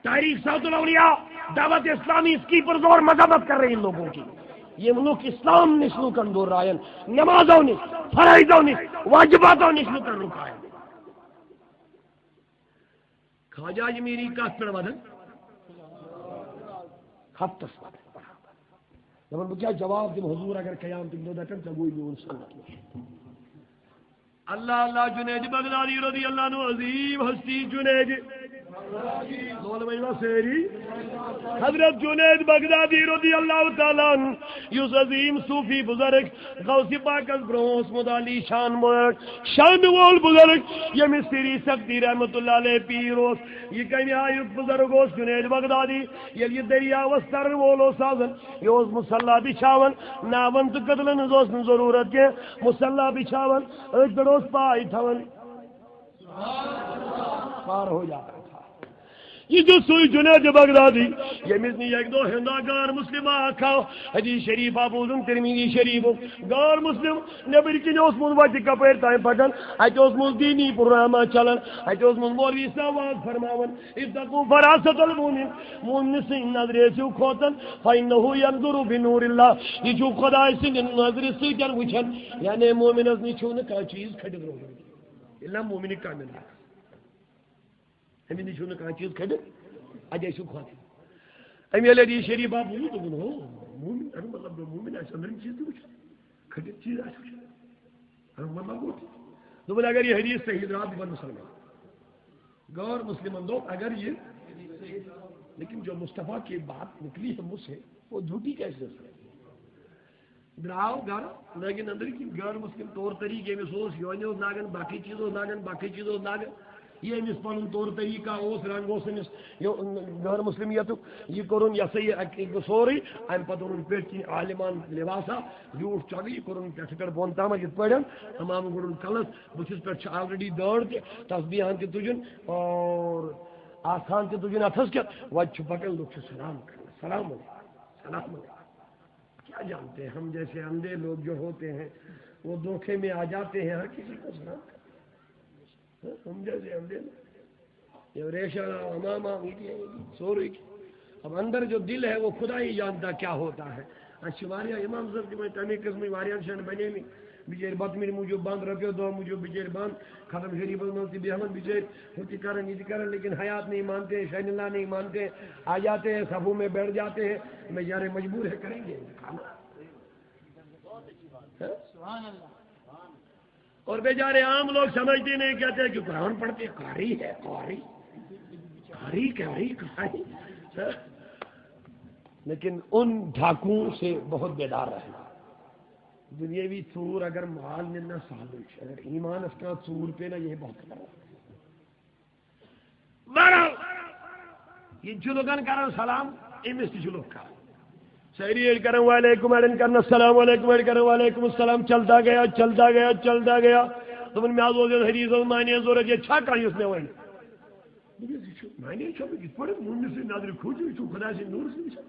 تحریک صوت الاولیاء، دعوت اسلامی اس کی پرزور مذمت کر رہی ہے ان لوگوں کی۔ یہ ملک اسلام نش لوکن دور رائن، نمازوں نے، فرائضوں نے، واجباتوں نش لوکن رکائن۔ خواجہ اجمیری کتھ پٮ۪ٹھ ودان؟ ہفتس ودان۔ دپان، بہٕ کیٛاہ جواب دِمہٕ حضور اگر قیامتٕکۍ دۄہ دپن، ژےٚ گوٚوُے میون سنت مٔشِتھ؟ اللہ اللہ، جنید بغدادی رضی اللہ عنہ، عظیم ہستی جنید۔ لول ؤنۍ وا سٲری؟ حضرت جنید بغدادی رضی اللہ تعالیٰ عنہ، یُس عظیم صوفی بزرگ غوث پاکس برونٛہہ اوسمُت عالی شان مبارک، شان وول بزرگ، ییٚمِس سری سختی رحمت اللہ علیہ پیٖر اوس۔ یہِ کمہِ آیُک بزرگ اوس جنید بغدادی؟ ییٚلہِ یہِ دٔریاوس ترن وول اوس آسان، یہِ اوس مصلا بچھاوان، ناون تہٕ کدلن ہٕنٛز اوس نہٕ ضروٗرت کینٛہہ، مصلا بچھاوان، أتھۍ پٮ۪ٹھ اوس پاے تھاوان۔ پار ہو جاتا تھا۔ یہِ چھُ سُے جنید بغدادی، ییٚمِس نہٕ اَکہِ دۄہ ہیوٚندا غٲر مسلم اکھ آو۔ حدیث شریف آ بوٗزُن ترمذی شریفُک۔ غٲر مسلم نیٚبٕرۍ کِنۍ اوسمُت وَتہِ کَپٲرۍ تام پَکان، اَتہِ اوسمُت دیٖنی پروگرامہ چَلان، اَتہِ اوسمُت مولوی صٲب واز فرماوان، "اتقوا فراست المؤمن"، مومنہٕ سٕنٛدِ نظرِ ٲسِو کھوژان، "فإنه ينظر بنور الله"، یہِ چھُ خۄداے سٕنٛدِ نظرِ سۭتۍ وٕچھان، یعنی مومنَس نِش چھُو نہٕ کانٛہہ چیٖز کھٔٹِتھ روزان۔ الا مومنِ کامل آسہِ۔ أمِس نِش چھُنہٕ کانٛہہ چیٖز کھٔٹِتھ، اَتہِ ٲسِو کھۄژان۔ أمۍ ییٚلہِ حدیث شریف آو بوٗز، دوٚپُن، "ہو، مومن، اَمیُک مطلب گوٚو، مومن آسہِ أنٛدرِم چیٖز تہِ وٕچھان، کھٔٹِتھ چیٖز آسہِ وٕچھان۔ اَمیُک مطلب گوٚو تہِ۔" دوٚپُن، اگر یہِ حدیث صحیح درٛاو، بہٕ بَنہٕ مُسلمان۔ غٲر مسلمن دوٚپ، اگر یہِ، لیکن جو مصطفیٰ کی بات نکلی ہے مجھ سے، وہ جھوٹی کیسے ہو سکتی ہے؟ درٛاو گرٕ، لٲگِن أنٛدٕرۍ کِنۍ غٲر مسلم طور طریٖقہٕ، ییٚمِس اوس یونہِ اوس لاگان، باقٕے چیٖز اوس لاگان، باقٕے چیٖز اوس لاگان۔ یہِ أمِس پنُن طور طریٖقہ اوس، رنٛگ اوس أمِس یہِ غٲر مسلمیتُک، یہِ کوٚرُن یہِ ہسا یہِ اَکہِ، یہِ گوٚو سورُے۔ اَمہِ پَتہٕ اوٚنُن پٮ۪ٹھۍ کِنۍ عالمان لباسا، زیوٗٹھ چۄگہٕ، یہِ کوٚرُن پٮ۪ٹھٕ پٮ۪ٹھ بۄن تامَتھ یِتھ پٲٹھۍ، تمام کوٚرُن کَلَس، بٕتھِس پٮ۪ٹھ چھِ already دٲڑ تہِ، تسبیٖحَن تہِ تُجُن اور آستان تہِ تُجُن اَتھَس کٮ۪تھ، وَتہِ چھُ پَکان، لُکھ چھِ سلام کران، "السلام علیکم، السلام علیکم۔" کیا جانتے ہیں، ہم جیسے اندھے لوگ جو ہوتے ہیں، وہ دھوکے میں آ جاتے ہیں، ہر کسی کو سلام کرتے ہیں۔ ہاں، ہم جیسے اندھے لوگ۔ یہ ریشہ، امام، آ، یہ سورے کی۔ اب اندر جو دل ہے، وہ خدا ہی جانتا کیا ہوتا ہے۔ اچھا، واریاہ امام صٲب تہِ وۄنۍ تَمے قٕسمٕکۍ واریاہَن جایَن بَنے مٕتۍ۔ بِچٲرۍ بَتہٕ میٖٹھِ موٗجوٗب بنٛد، رۄپیو دَہ موٗجوٗب بِچٲرۍ بنٛد، ختم شریٖفَس منٛز تہِ بیٚہوان بِچٲرۍ، ہُہ تہِ کَران، یہِ تہِ کَران، لیکن حیات نہیں مانتے ہیں، شاہ اللہ نہیں مانتے ہیں، آ جاتے ہیں، صفوں میں بیٹھ جاتے ہیں، بیچارے مجبور ہے، کریں گے کھانا۔ ہاں؟ اور بیچارے عام لوگ سمجھتے نہیں، کہتے ہیں کہ قرآن پڑھتے، قاری ہے، قاری، قاری، قاری، قاری۔ ہاں؟ لیکن ان ڈھاکوؤں سے بہت بیدار رہنا۔ دنیاوی ژوٗر اگر مال نِن نا سہلٕے چھُ، اگر ایٖمانَس کانٛہہ ژوٗر پیٚیہِ نا، یہِ ہے بہت خطرناک۔ بہرحال، یہِ چھُ لُکَن کران سلام، أمِس تہِ چھِ لُکھ کران۔ سٲری أڑۍ کران وعلیکم، اڑٮ۪ن کران السلام علیکم، اڑۍ کران وعلیکم السلام، چلتا گیا، چلتا گیا، چلتا گیا۔ دوٚپُن، مےٚ حظ اوس یَتھ حدیٖثَس معنی ضوٚرَتھ، یہِ چھا کانٛہہ یُس مےٚ وَنہِ؟ دوٚپمَس، یہِ چھُ معنی چھُ مےٚ یِتھ پٲٹھۍ مومنہٕ سٕنٛدِ نظرِ کھوٗژِتھ، یہِ چھُ خۄداے سٕنٛدِ نوٗرٕ سۭتۍ وٕچھان۔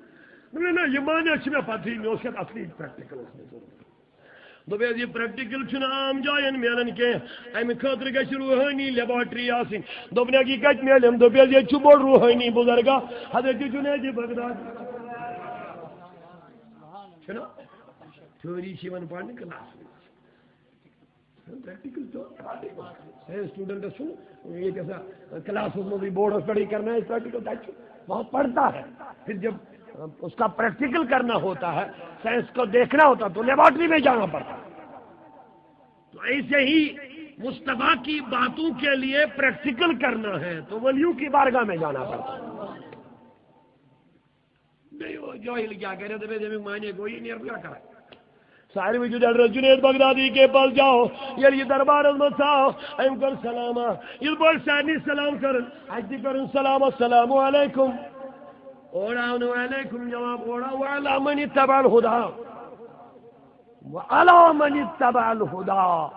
دوٚپمَس، نہ، یہِ معنی چھُ مےٚ پَتہٕے، مےٚ اوس یَتھ اَصلی practical اوس مےٚ ضوٚرَتھ۔ دوٚپمَس، یہِ practical چھُنہٕ عام جایَن میلان کینٛہہ، اَمہِ خٲطرٕ گژھِ روحٲنی laboratory آسٕنۍ۔ دوٚپنَکھ، یہِ کَتہِ میلن؟ دوٚپمَس، ییٚتہِ چھُ بوٚڑ روحٲنی بُزرگا حضرت جنید بغدادی۔ چھُنہ؟ Theory چھِ یِوان پَرنہٕ class منٛز۔ Practical تو ہے، studentس چھُنہٕ ییٚتہِ آسان classس منٛزٕے boardس پٮ۪ٹھٕے کرناوِ practical، تَتہِ چھُ وہاں پڑھتا ہے۔ پھر جب اس کا practical کرنا ہوتا ہے، science کو دیکھنا ہوتا ہے، تو laboratory میں جانا پڑتا ہے۔ تو ایسے ہی مصطفیٰ کی باتوں کے لیے practical کرنا ہے تو ولیوں کی بارگاہ میں جانا پڑتا ہے۔ بیٚیہِ اوس جٲہِل کیٛاہ کَرِ، دَپٮ۪س، "اَمیُک معنی گوٚو یہِ، نیر بہٕ کیٛاہ کَرٕ؟" ساروی چھُ ڈاکٹر جنید بغدادی کے پاس جاؤ، ییٚلہِ یہِ دربارس منٛز ژاو، أمۍ کٔر سلامہ، یِتھ پٲٹھۍ سارنٕے سلام کٔرٕن، اَسہِ تہِ کٔرٕن سلام، "السلام علیکم۔" اورٕ آو نہٕ وعلیکم جواب، اورٕ آو "وعلی من اتبع الہدی۔" وعلی من اتبع الہدی،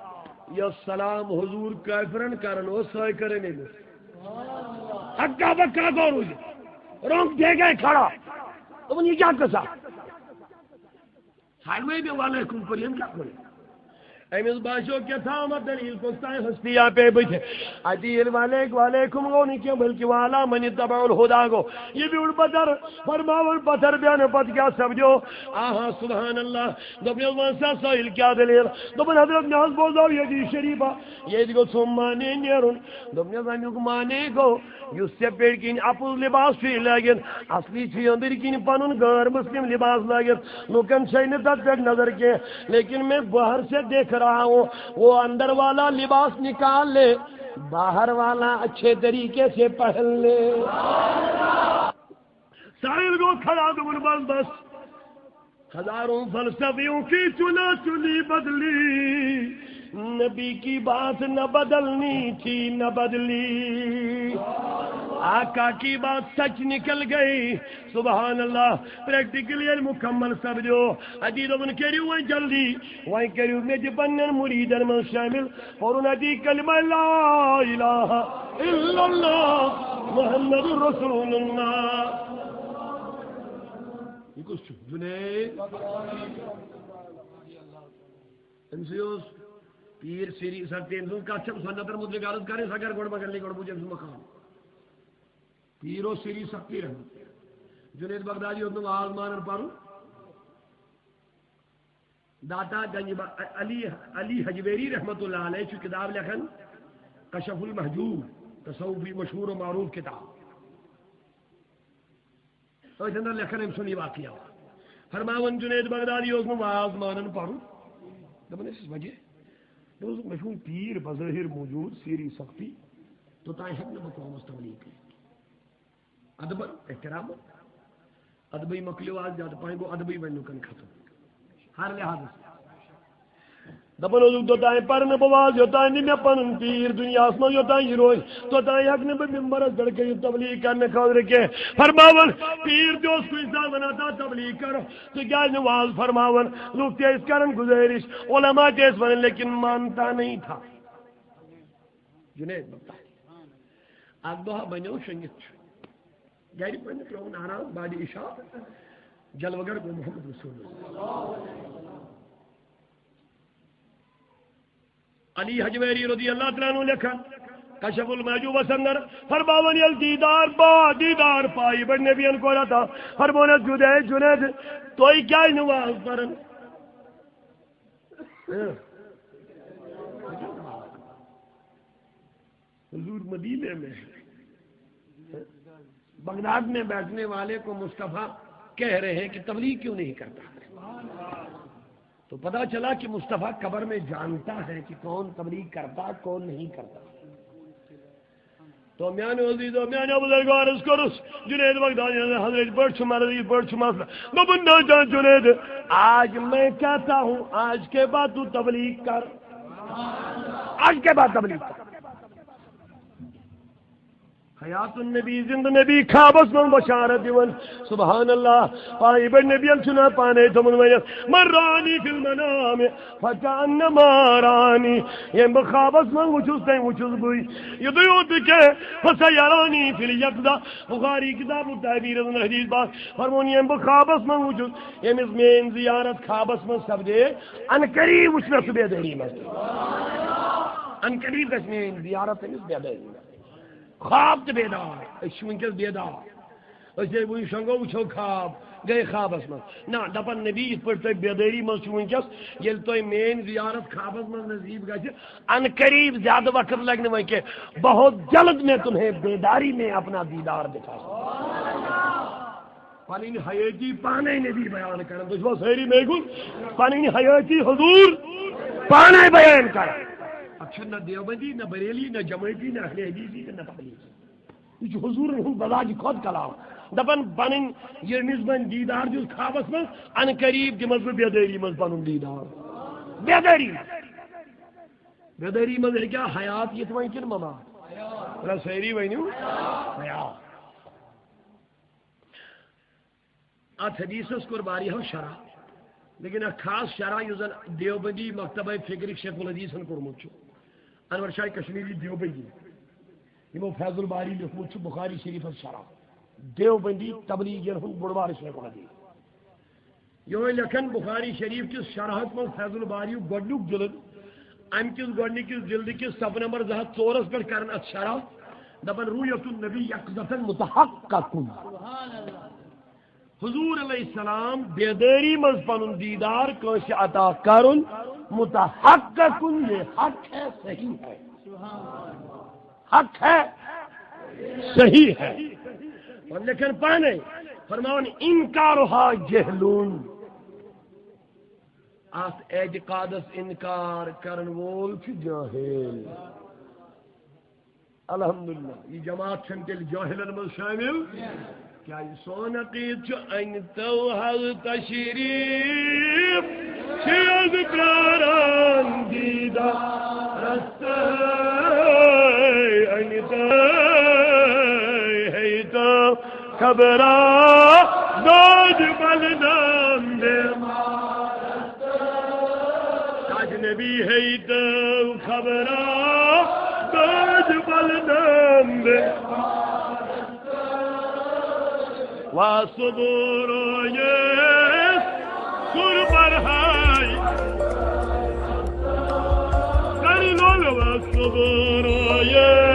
یۄس سلام حضور کافرن کران اوس، سۄے کٔرٕن أمِس۔ ہکا بکا گوٚو روٗزِتھ، رۄنٛگ دے گئے کھڑا۔ دوٚپُن، "یہِ کیٛاہ قٕصہ؟" ساروٕے مےٚ وعلیکم کوٚر، ییٚمۍ کیٛاہ کوٚر؟ أمِس باسیو کیٛاہ تامَتھ دٔلیٖل کۄس تام ہستی یا پے بٕتھِ۔ اَتہِ ییٚلہِ وعلیک-، وعلیکم گوٚو نہٕ کینٛہہ، بلکہِ وعلی من اتبع الہدی گوٚو۔ یہِ بیوٗٹھ پتھر، فرماوان پتھر بیٚہنہٕ پتہٕ کیٛاہ سپدیو؟ آہا، سبحان اللہ۔ دوٚپنس، "وَن سا سٲیِل، کیٛاہ دٔلیٖل؟" دوٚپُن، "حضرت، مےٚ حظ بوزاو یہِ حدیث شریٖفہ، ییٚتہِ گوٚو ژھوٚم معنی نیرُن۔" دوٚپنس، "اَمیُک معنی گوٚو، یُس ژےٚ پٮ۪ٹھۍ کِنۍ اَپُز لباس چھُے لٲگِتھ، اصلی چھُے أنٛدٕرۍ کِنۍ پنُن غٲر مسلم لباس لٲگِتھ۔ لوٗکن چھے نہٕ تتھ پٮ۪ٹھ نظر کینٛہہ، لیکن میں باہر سے دیکھ رہا ہوں، وہ اندر والا لباس نکال لے۔" باہر والا اچھے طریقے سے پہن لے۔ سائل گو کھڑا، دوٚپُن، بس، بس، ہزاروں فلسفیوں کی چنا چنی بدلی، نبی کی بات نہ بدلنی تھی، نہ بدلی۔ آقا کی بات سچ نکل گئی۔ سبحان اللہ۔ پریکٹیکلی ییٚلہِ مکمل سپدیو، اتی دوٚپُن، کٔرِو وۄنۍ جلدی، وۄنۍ کٔرِو مےٚ تہِ پننٮ۪ن مریدن منٛز شٲمِل۔ پوٚرُن اتی کلمہ لا الہ الا اللہ محمد رسول اللہ۔ یہِ کُس چھُ؟ جنید۔ أمۍ سٕے اوس پیٖر سری سختی، أمۍ سٕنٛز کتھ چھم سنتن متعلق عرض کرٕنۍ، سۄ کر گۄڈٕ مگر لے گۄڈٕ بوٗزِ أمۍ سُنٛد مقام۔ پیٖر اوس سری سختی رحمت۔ جنید بغدادی اوس نہٕ واز مانان پرُن۔ داتا گنج با-، علی، علی حجویری رحمت اللہ علیہ چھُ کتاب لیکھان کشف المحجوب، تصوفی مشہور و معروف کتاب۔ أتھۍ اندر لیکھان أمۍ سُنٛد یہِ واقعہ۔ فرماوان جنید بغدادی اوس نہٕ واز مانان پرُن۔ دپان ٲسِس وجہ، دوٚپُس، مےٚ چھُ وُنہِ پیٖر بظٲہر موجود، سیری سختی، توٚتام ہٮ۪کہٕ نہٕ بہٕ قومس تبلیغ کٔرِتھ۔ ادبن، احترامن۔ ادبٕے مۄکلیو آز، زیادٕ پہن گوٚو ادبٕے وۄنۍ لُکن ختم۔ ہر لحاظس۔ دپان اوسُکھ، توٚتام پرٕ نہٕ بہٕ واز، یوٚتام نہٕ مےٚ پنُن پیٖر دُنیاہس منٛز یوٚتام یہِ روزِ، توٚتام ہٮ۪کہٕ نہٕ بہٕ ممبرس پٮ۪ٹھ کٔرِتھ تبلیغ کرنہٕ خٲطرٕ کینٛہہ۔ فرماوان، پیٖر تہِ اوس کُنہِ ساتہٕ ونان، تا تبلیغ کرو، ژٕ کیازِ نہٕ واز فرماوان؟ لُکھ تہِ ٲسۍ کران گُزٲرِش، علماء تہِ ٲسۍ ونان، لیکن مانتا نہیں تھا۔ جنید بغدادی۔ اکھ دۄہ بنیو شۄنگِتھ چھُ۔ گرِ پننہِ ترٛووُن آرام بعد عشاء، جلوٕ گر گوٚو محمد رسول اللہ۔ علی حجویری رضی اللہ تعالیٰ عنہ لیکھان، کشف المحجوبس اندر فرماوان، ییٚلہِ دیٖدار با دیٖدار پایہِ بٔڑۍ نبیَن کوٚر عطا، فرمونس، جُدے جُنید، تُہۍ کیازِ نہٕ واز پران؟ حضور مدینے میں ہے۔ بغداد میں بیٹھنے والے کو مصطفیٰ کہہ رہے ہیں کہ تبلیغ کیوں نہیں کرتا؟ تو پتا چلا کہ مصطفیٰ قبر میں جانتا ہے کہ کون تبلیغ کرتا، کون نہیں کرتا۔ تو میانو عزیزو، میانو بزرگو، عرض کرُس، جنید بغدادی حضرت بڑ چھُ مرض، یہِ بڑ چھُ مسئلہ۔ دوٚپُن، نہ جان جنید، آج میں کہتا ہوں، آج کے بعد تو تبلیغ کر۔ آج کے بعد تبلیغ کر۔ حیات النبی، زندٕ نبی، خوابس منٛز بشارت دِوان۔ سبحان اللہ۔ پانے بڑ نبی چھُنہ پانے تھومُت ؤنِتھ، من رآنی فی المنام فکأنما رآنی۔ ییٚمۍ بہٕ خوابس منٛز وُچھُس، تٔمۍ وُچھُس بٕے۔ یُتُے یوت نہٕ کینٛہہ، فسیرانی فی الیقظہ۔ بخاری کتاب التعبیر منٛز حدیث پاک فرمون، ییٚمۍ بہٕ خوابس منٛز وُچھُس، ییٚمِس میٲنۍ زیارت خوابس منٛز سپدے، ان قریب وُچھ مےٚ سُہ بیدٲری منٛز۔ ان قریب گژھِ میٲنۍ زیارت تٔمِس بیدٲری منٛز۔ خواب تہٕ بیدار۔ أسۍ چھِ وٕنکیٚس بیدار۔ أسۍ ہے وٕنہِ شۄنٛگو، وٕچھو خواب، گٔے خوابس منٛز۔ نہ، دپان نبی، یِتھ پٲٹھۍ تُہۍ بیدٲری منٛز چھِو وٕنکیٚس، ییٚلہِ تۄہہِ میٲنۍ زیارت خوابس منٛز نصیب گژھِ، ان قریب زیادٕ وقت لگہِ نہٕ وۄنۍ کینٛہہ۔ بہت جلد میں تمہیں بیداری میں اپنا دیدار دکھا سکتا ہوں۔ پنٕنۍ حیٲتی پانے نبی بیان کران۔ تُہۍ چھِوا سٲری مےٚ کُن؟ پنٕنۍ حیٲتی حضور پانے بیان کران۔ اتھ چھُنہٕ نہ دیوبندی، نہ بریلی، نہ جمٲعتی، نہ اہل حدیثی تہٕ نہ تبلیغی۔ یہِ چھُ حضوٗرن ہُنٛد بذاتِ خۄد کلام۔ دپان پنٕنۍ ییٚمِس بہٕ دیٖدار دیُت خوابس منٛز، ان قریب دِمس بہٕ بیدٲری منٛز پنُن دیٖدار۔ بیدٲری۔ بیدٲری منٛز ہیٚکیٛاہ حیات یِتھ وۄنۍ کِنہٕ ممات؟ وَلہٕ سٲری ؤنِو، حیات۔ اتھ حدیثس کوٚر واریاہو شرح، لیکن اکھ خاص شرح یُس زن دیوبندی مکتبہ فکرک شیخ الحدیثن کوٚرمُت چھُ، انور شاہ کشمیری دیوبندی، یِمو فیض الباری لیوٚکھمُت چھُ بخاری شریفس شرح۔ دیوبندی تبلیغین ہُنٛد بوٚڑ بارٕ شیخ الحدیث۔ یِہوٚے لیکھن بخاری شریف کِس شرحس منٛز فیض الباریُک گۄڈٕنیُک جلد، امہِ کِس گۄڈٕنِکِس جلدٕ کِس صفہٕ نمبر زٕ ہتھ ژورس پٮ۪ٹھ کران اتھ شرح، دپان، رؤیت النبی یقظة متحقق۔ حضور علیہ السلام بیدٲری منٛز پنُن دیٖدار کٲنٛسہِ عطا کرُن متحقق، یہ حق ہے، صحیح ہے۔ حق ہے، صحیح ہے۔ اور لیکن پانے فرماوان، انکارها جہلون۔ اتھ اعتقادس انکار کرن وول چھُ جاہل۔ الحمدللہ، یہ جماعت چھنہٕ تیٚلہِ جٲہلن منٛز شٲمِل۔ کیٛازِ سون عقیٖد چھُ، أنۍ تو حق تشریٖف، چھِ از پرٛاران دیٖدارس تہٕ۔ أنۍ تو، ہے تو خبرا دود بلدم دے۔ اجنبی ہے تو خبرا دود بلدم بے۔ وا صبر و یس سر برہائی۔ کری لول وا صبر و یس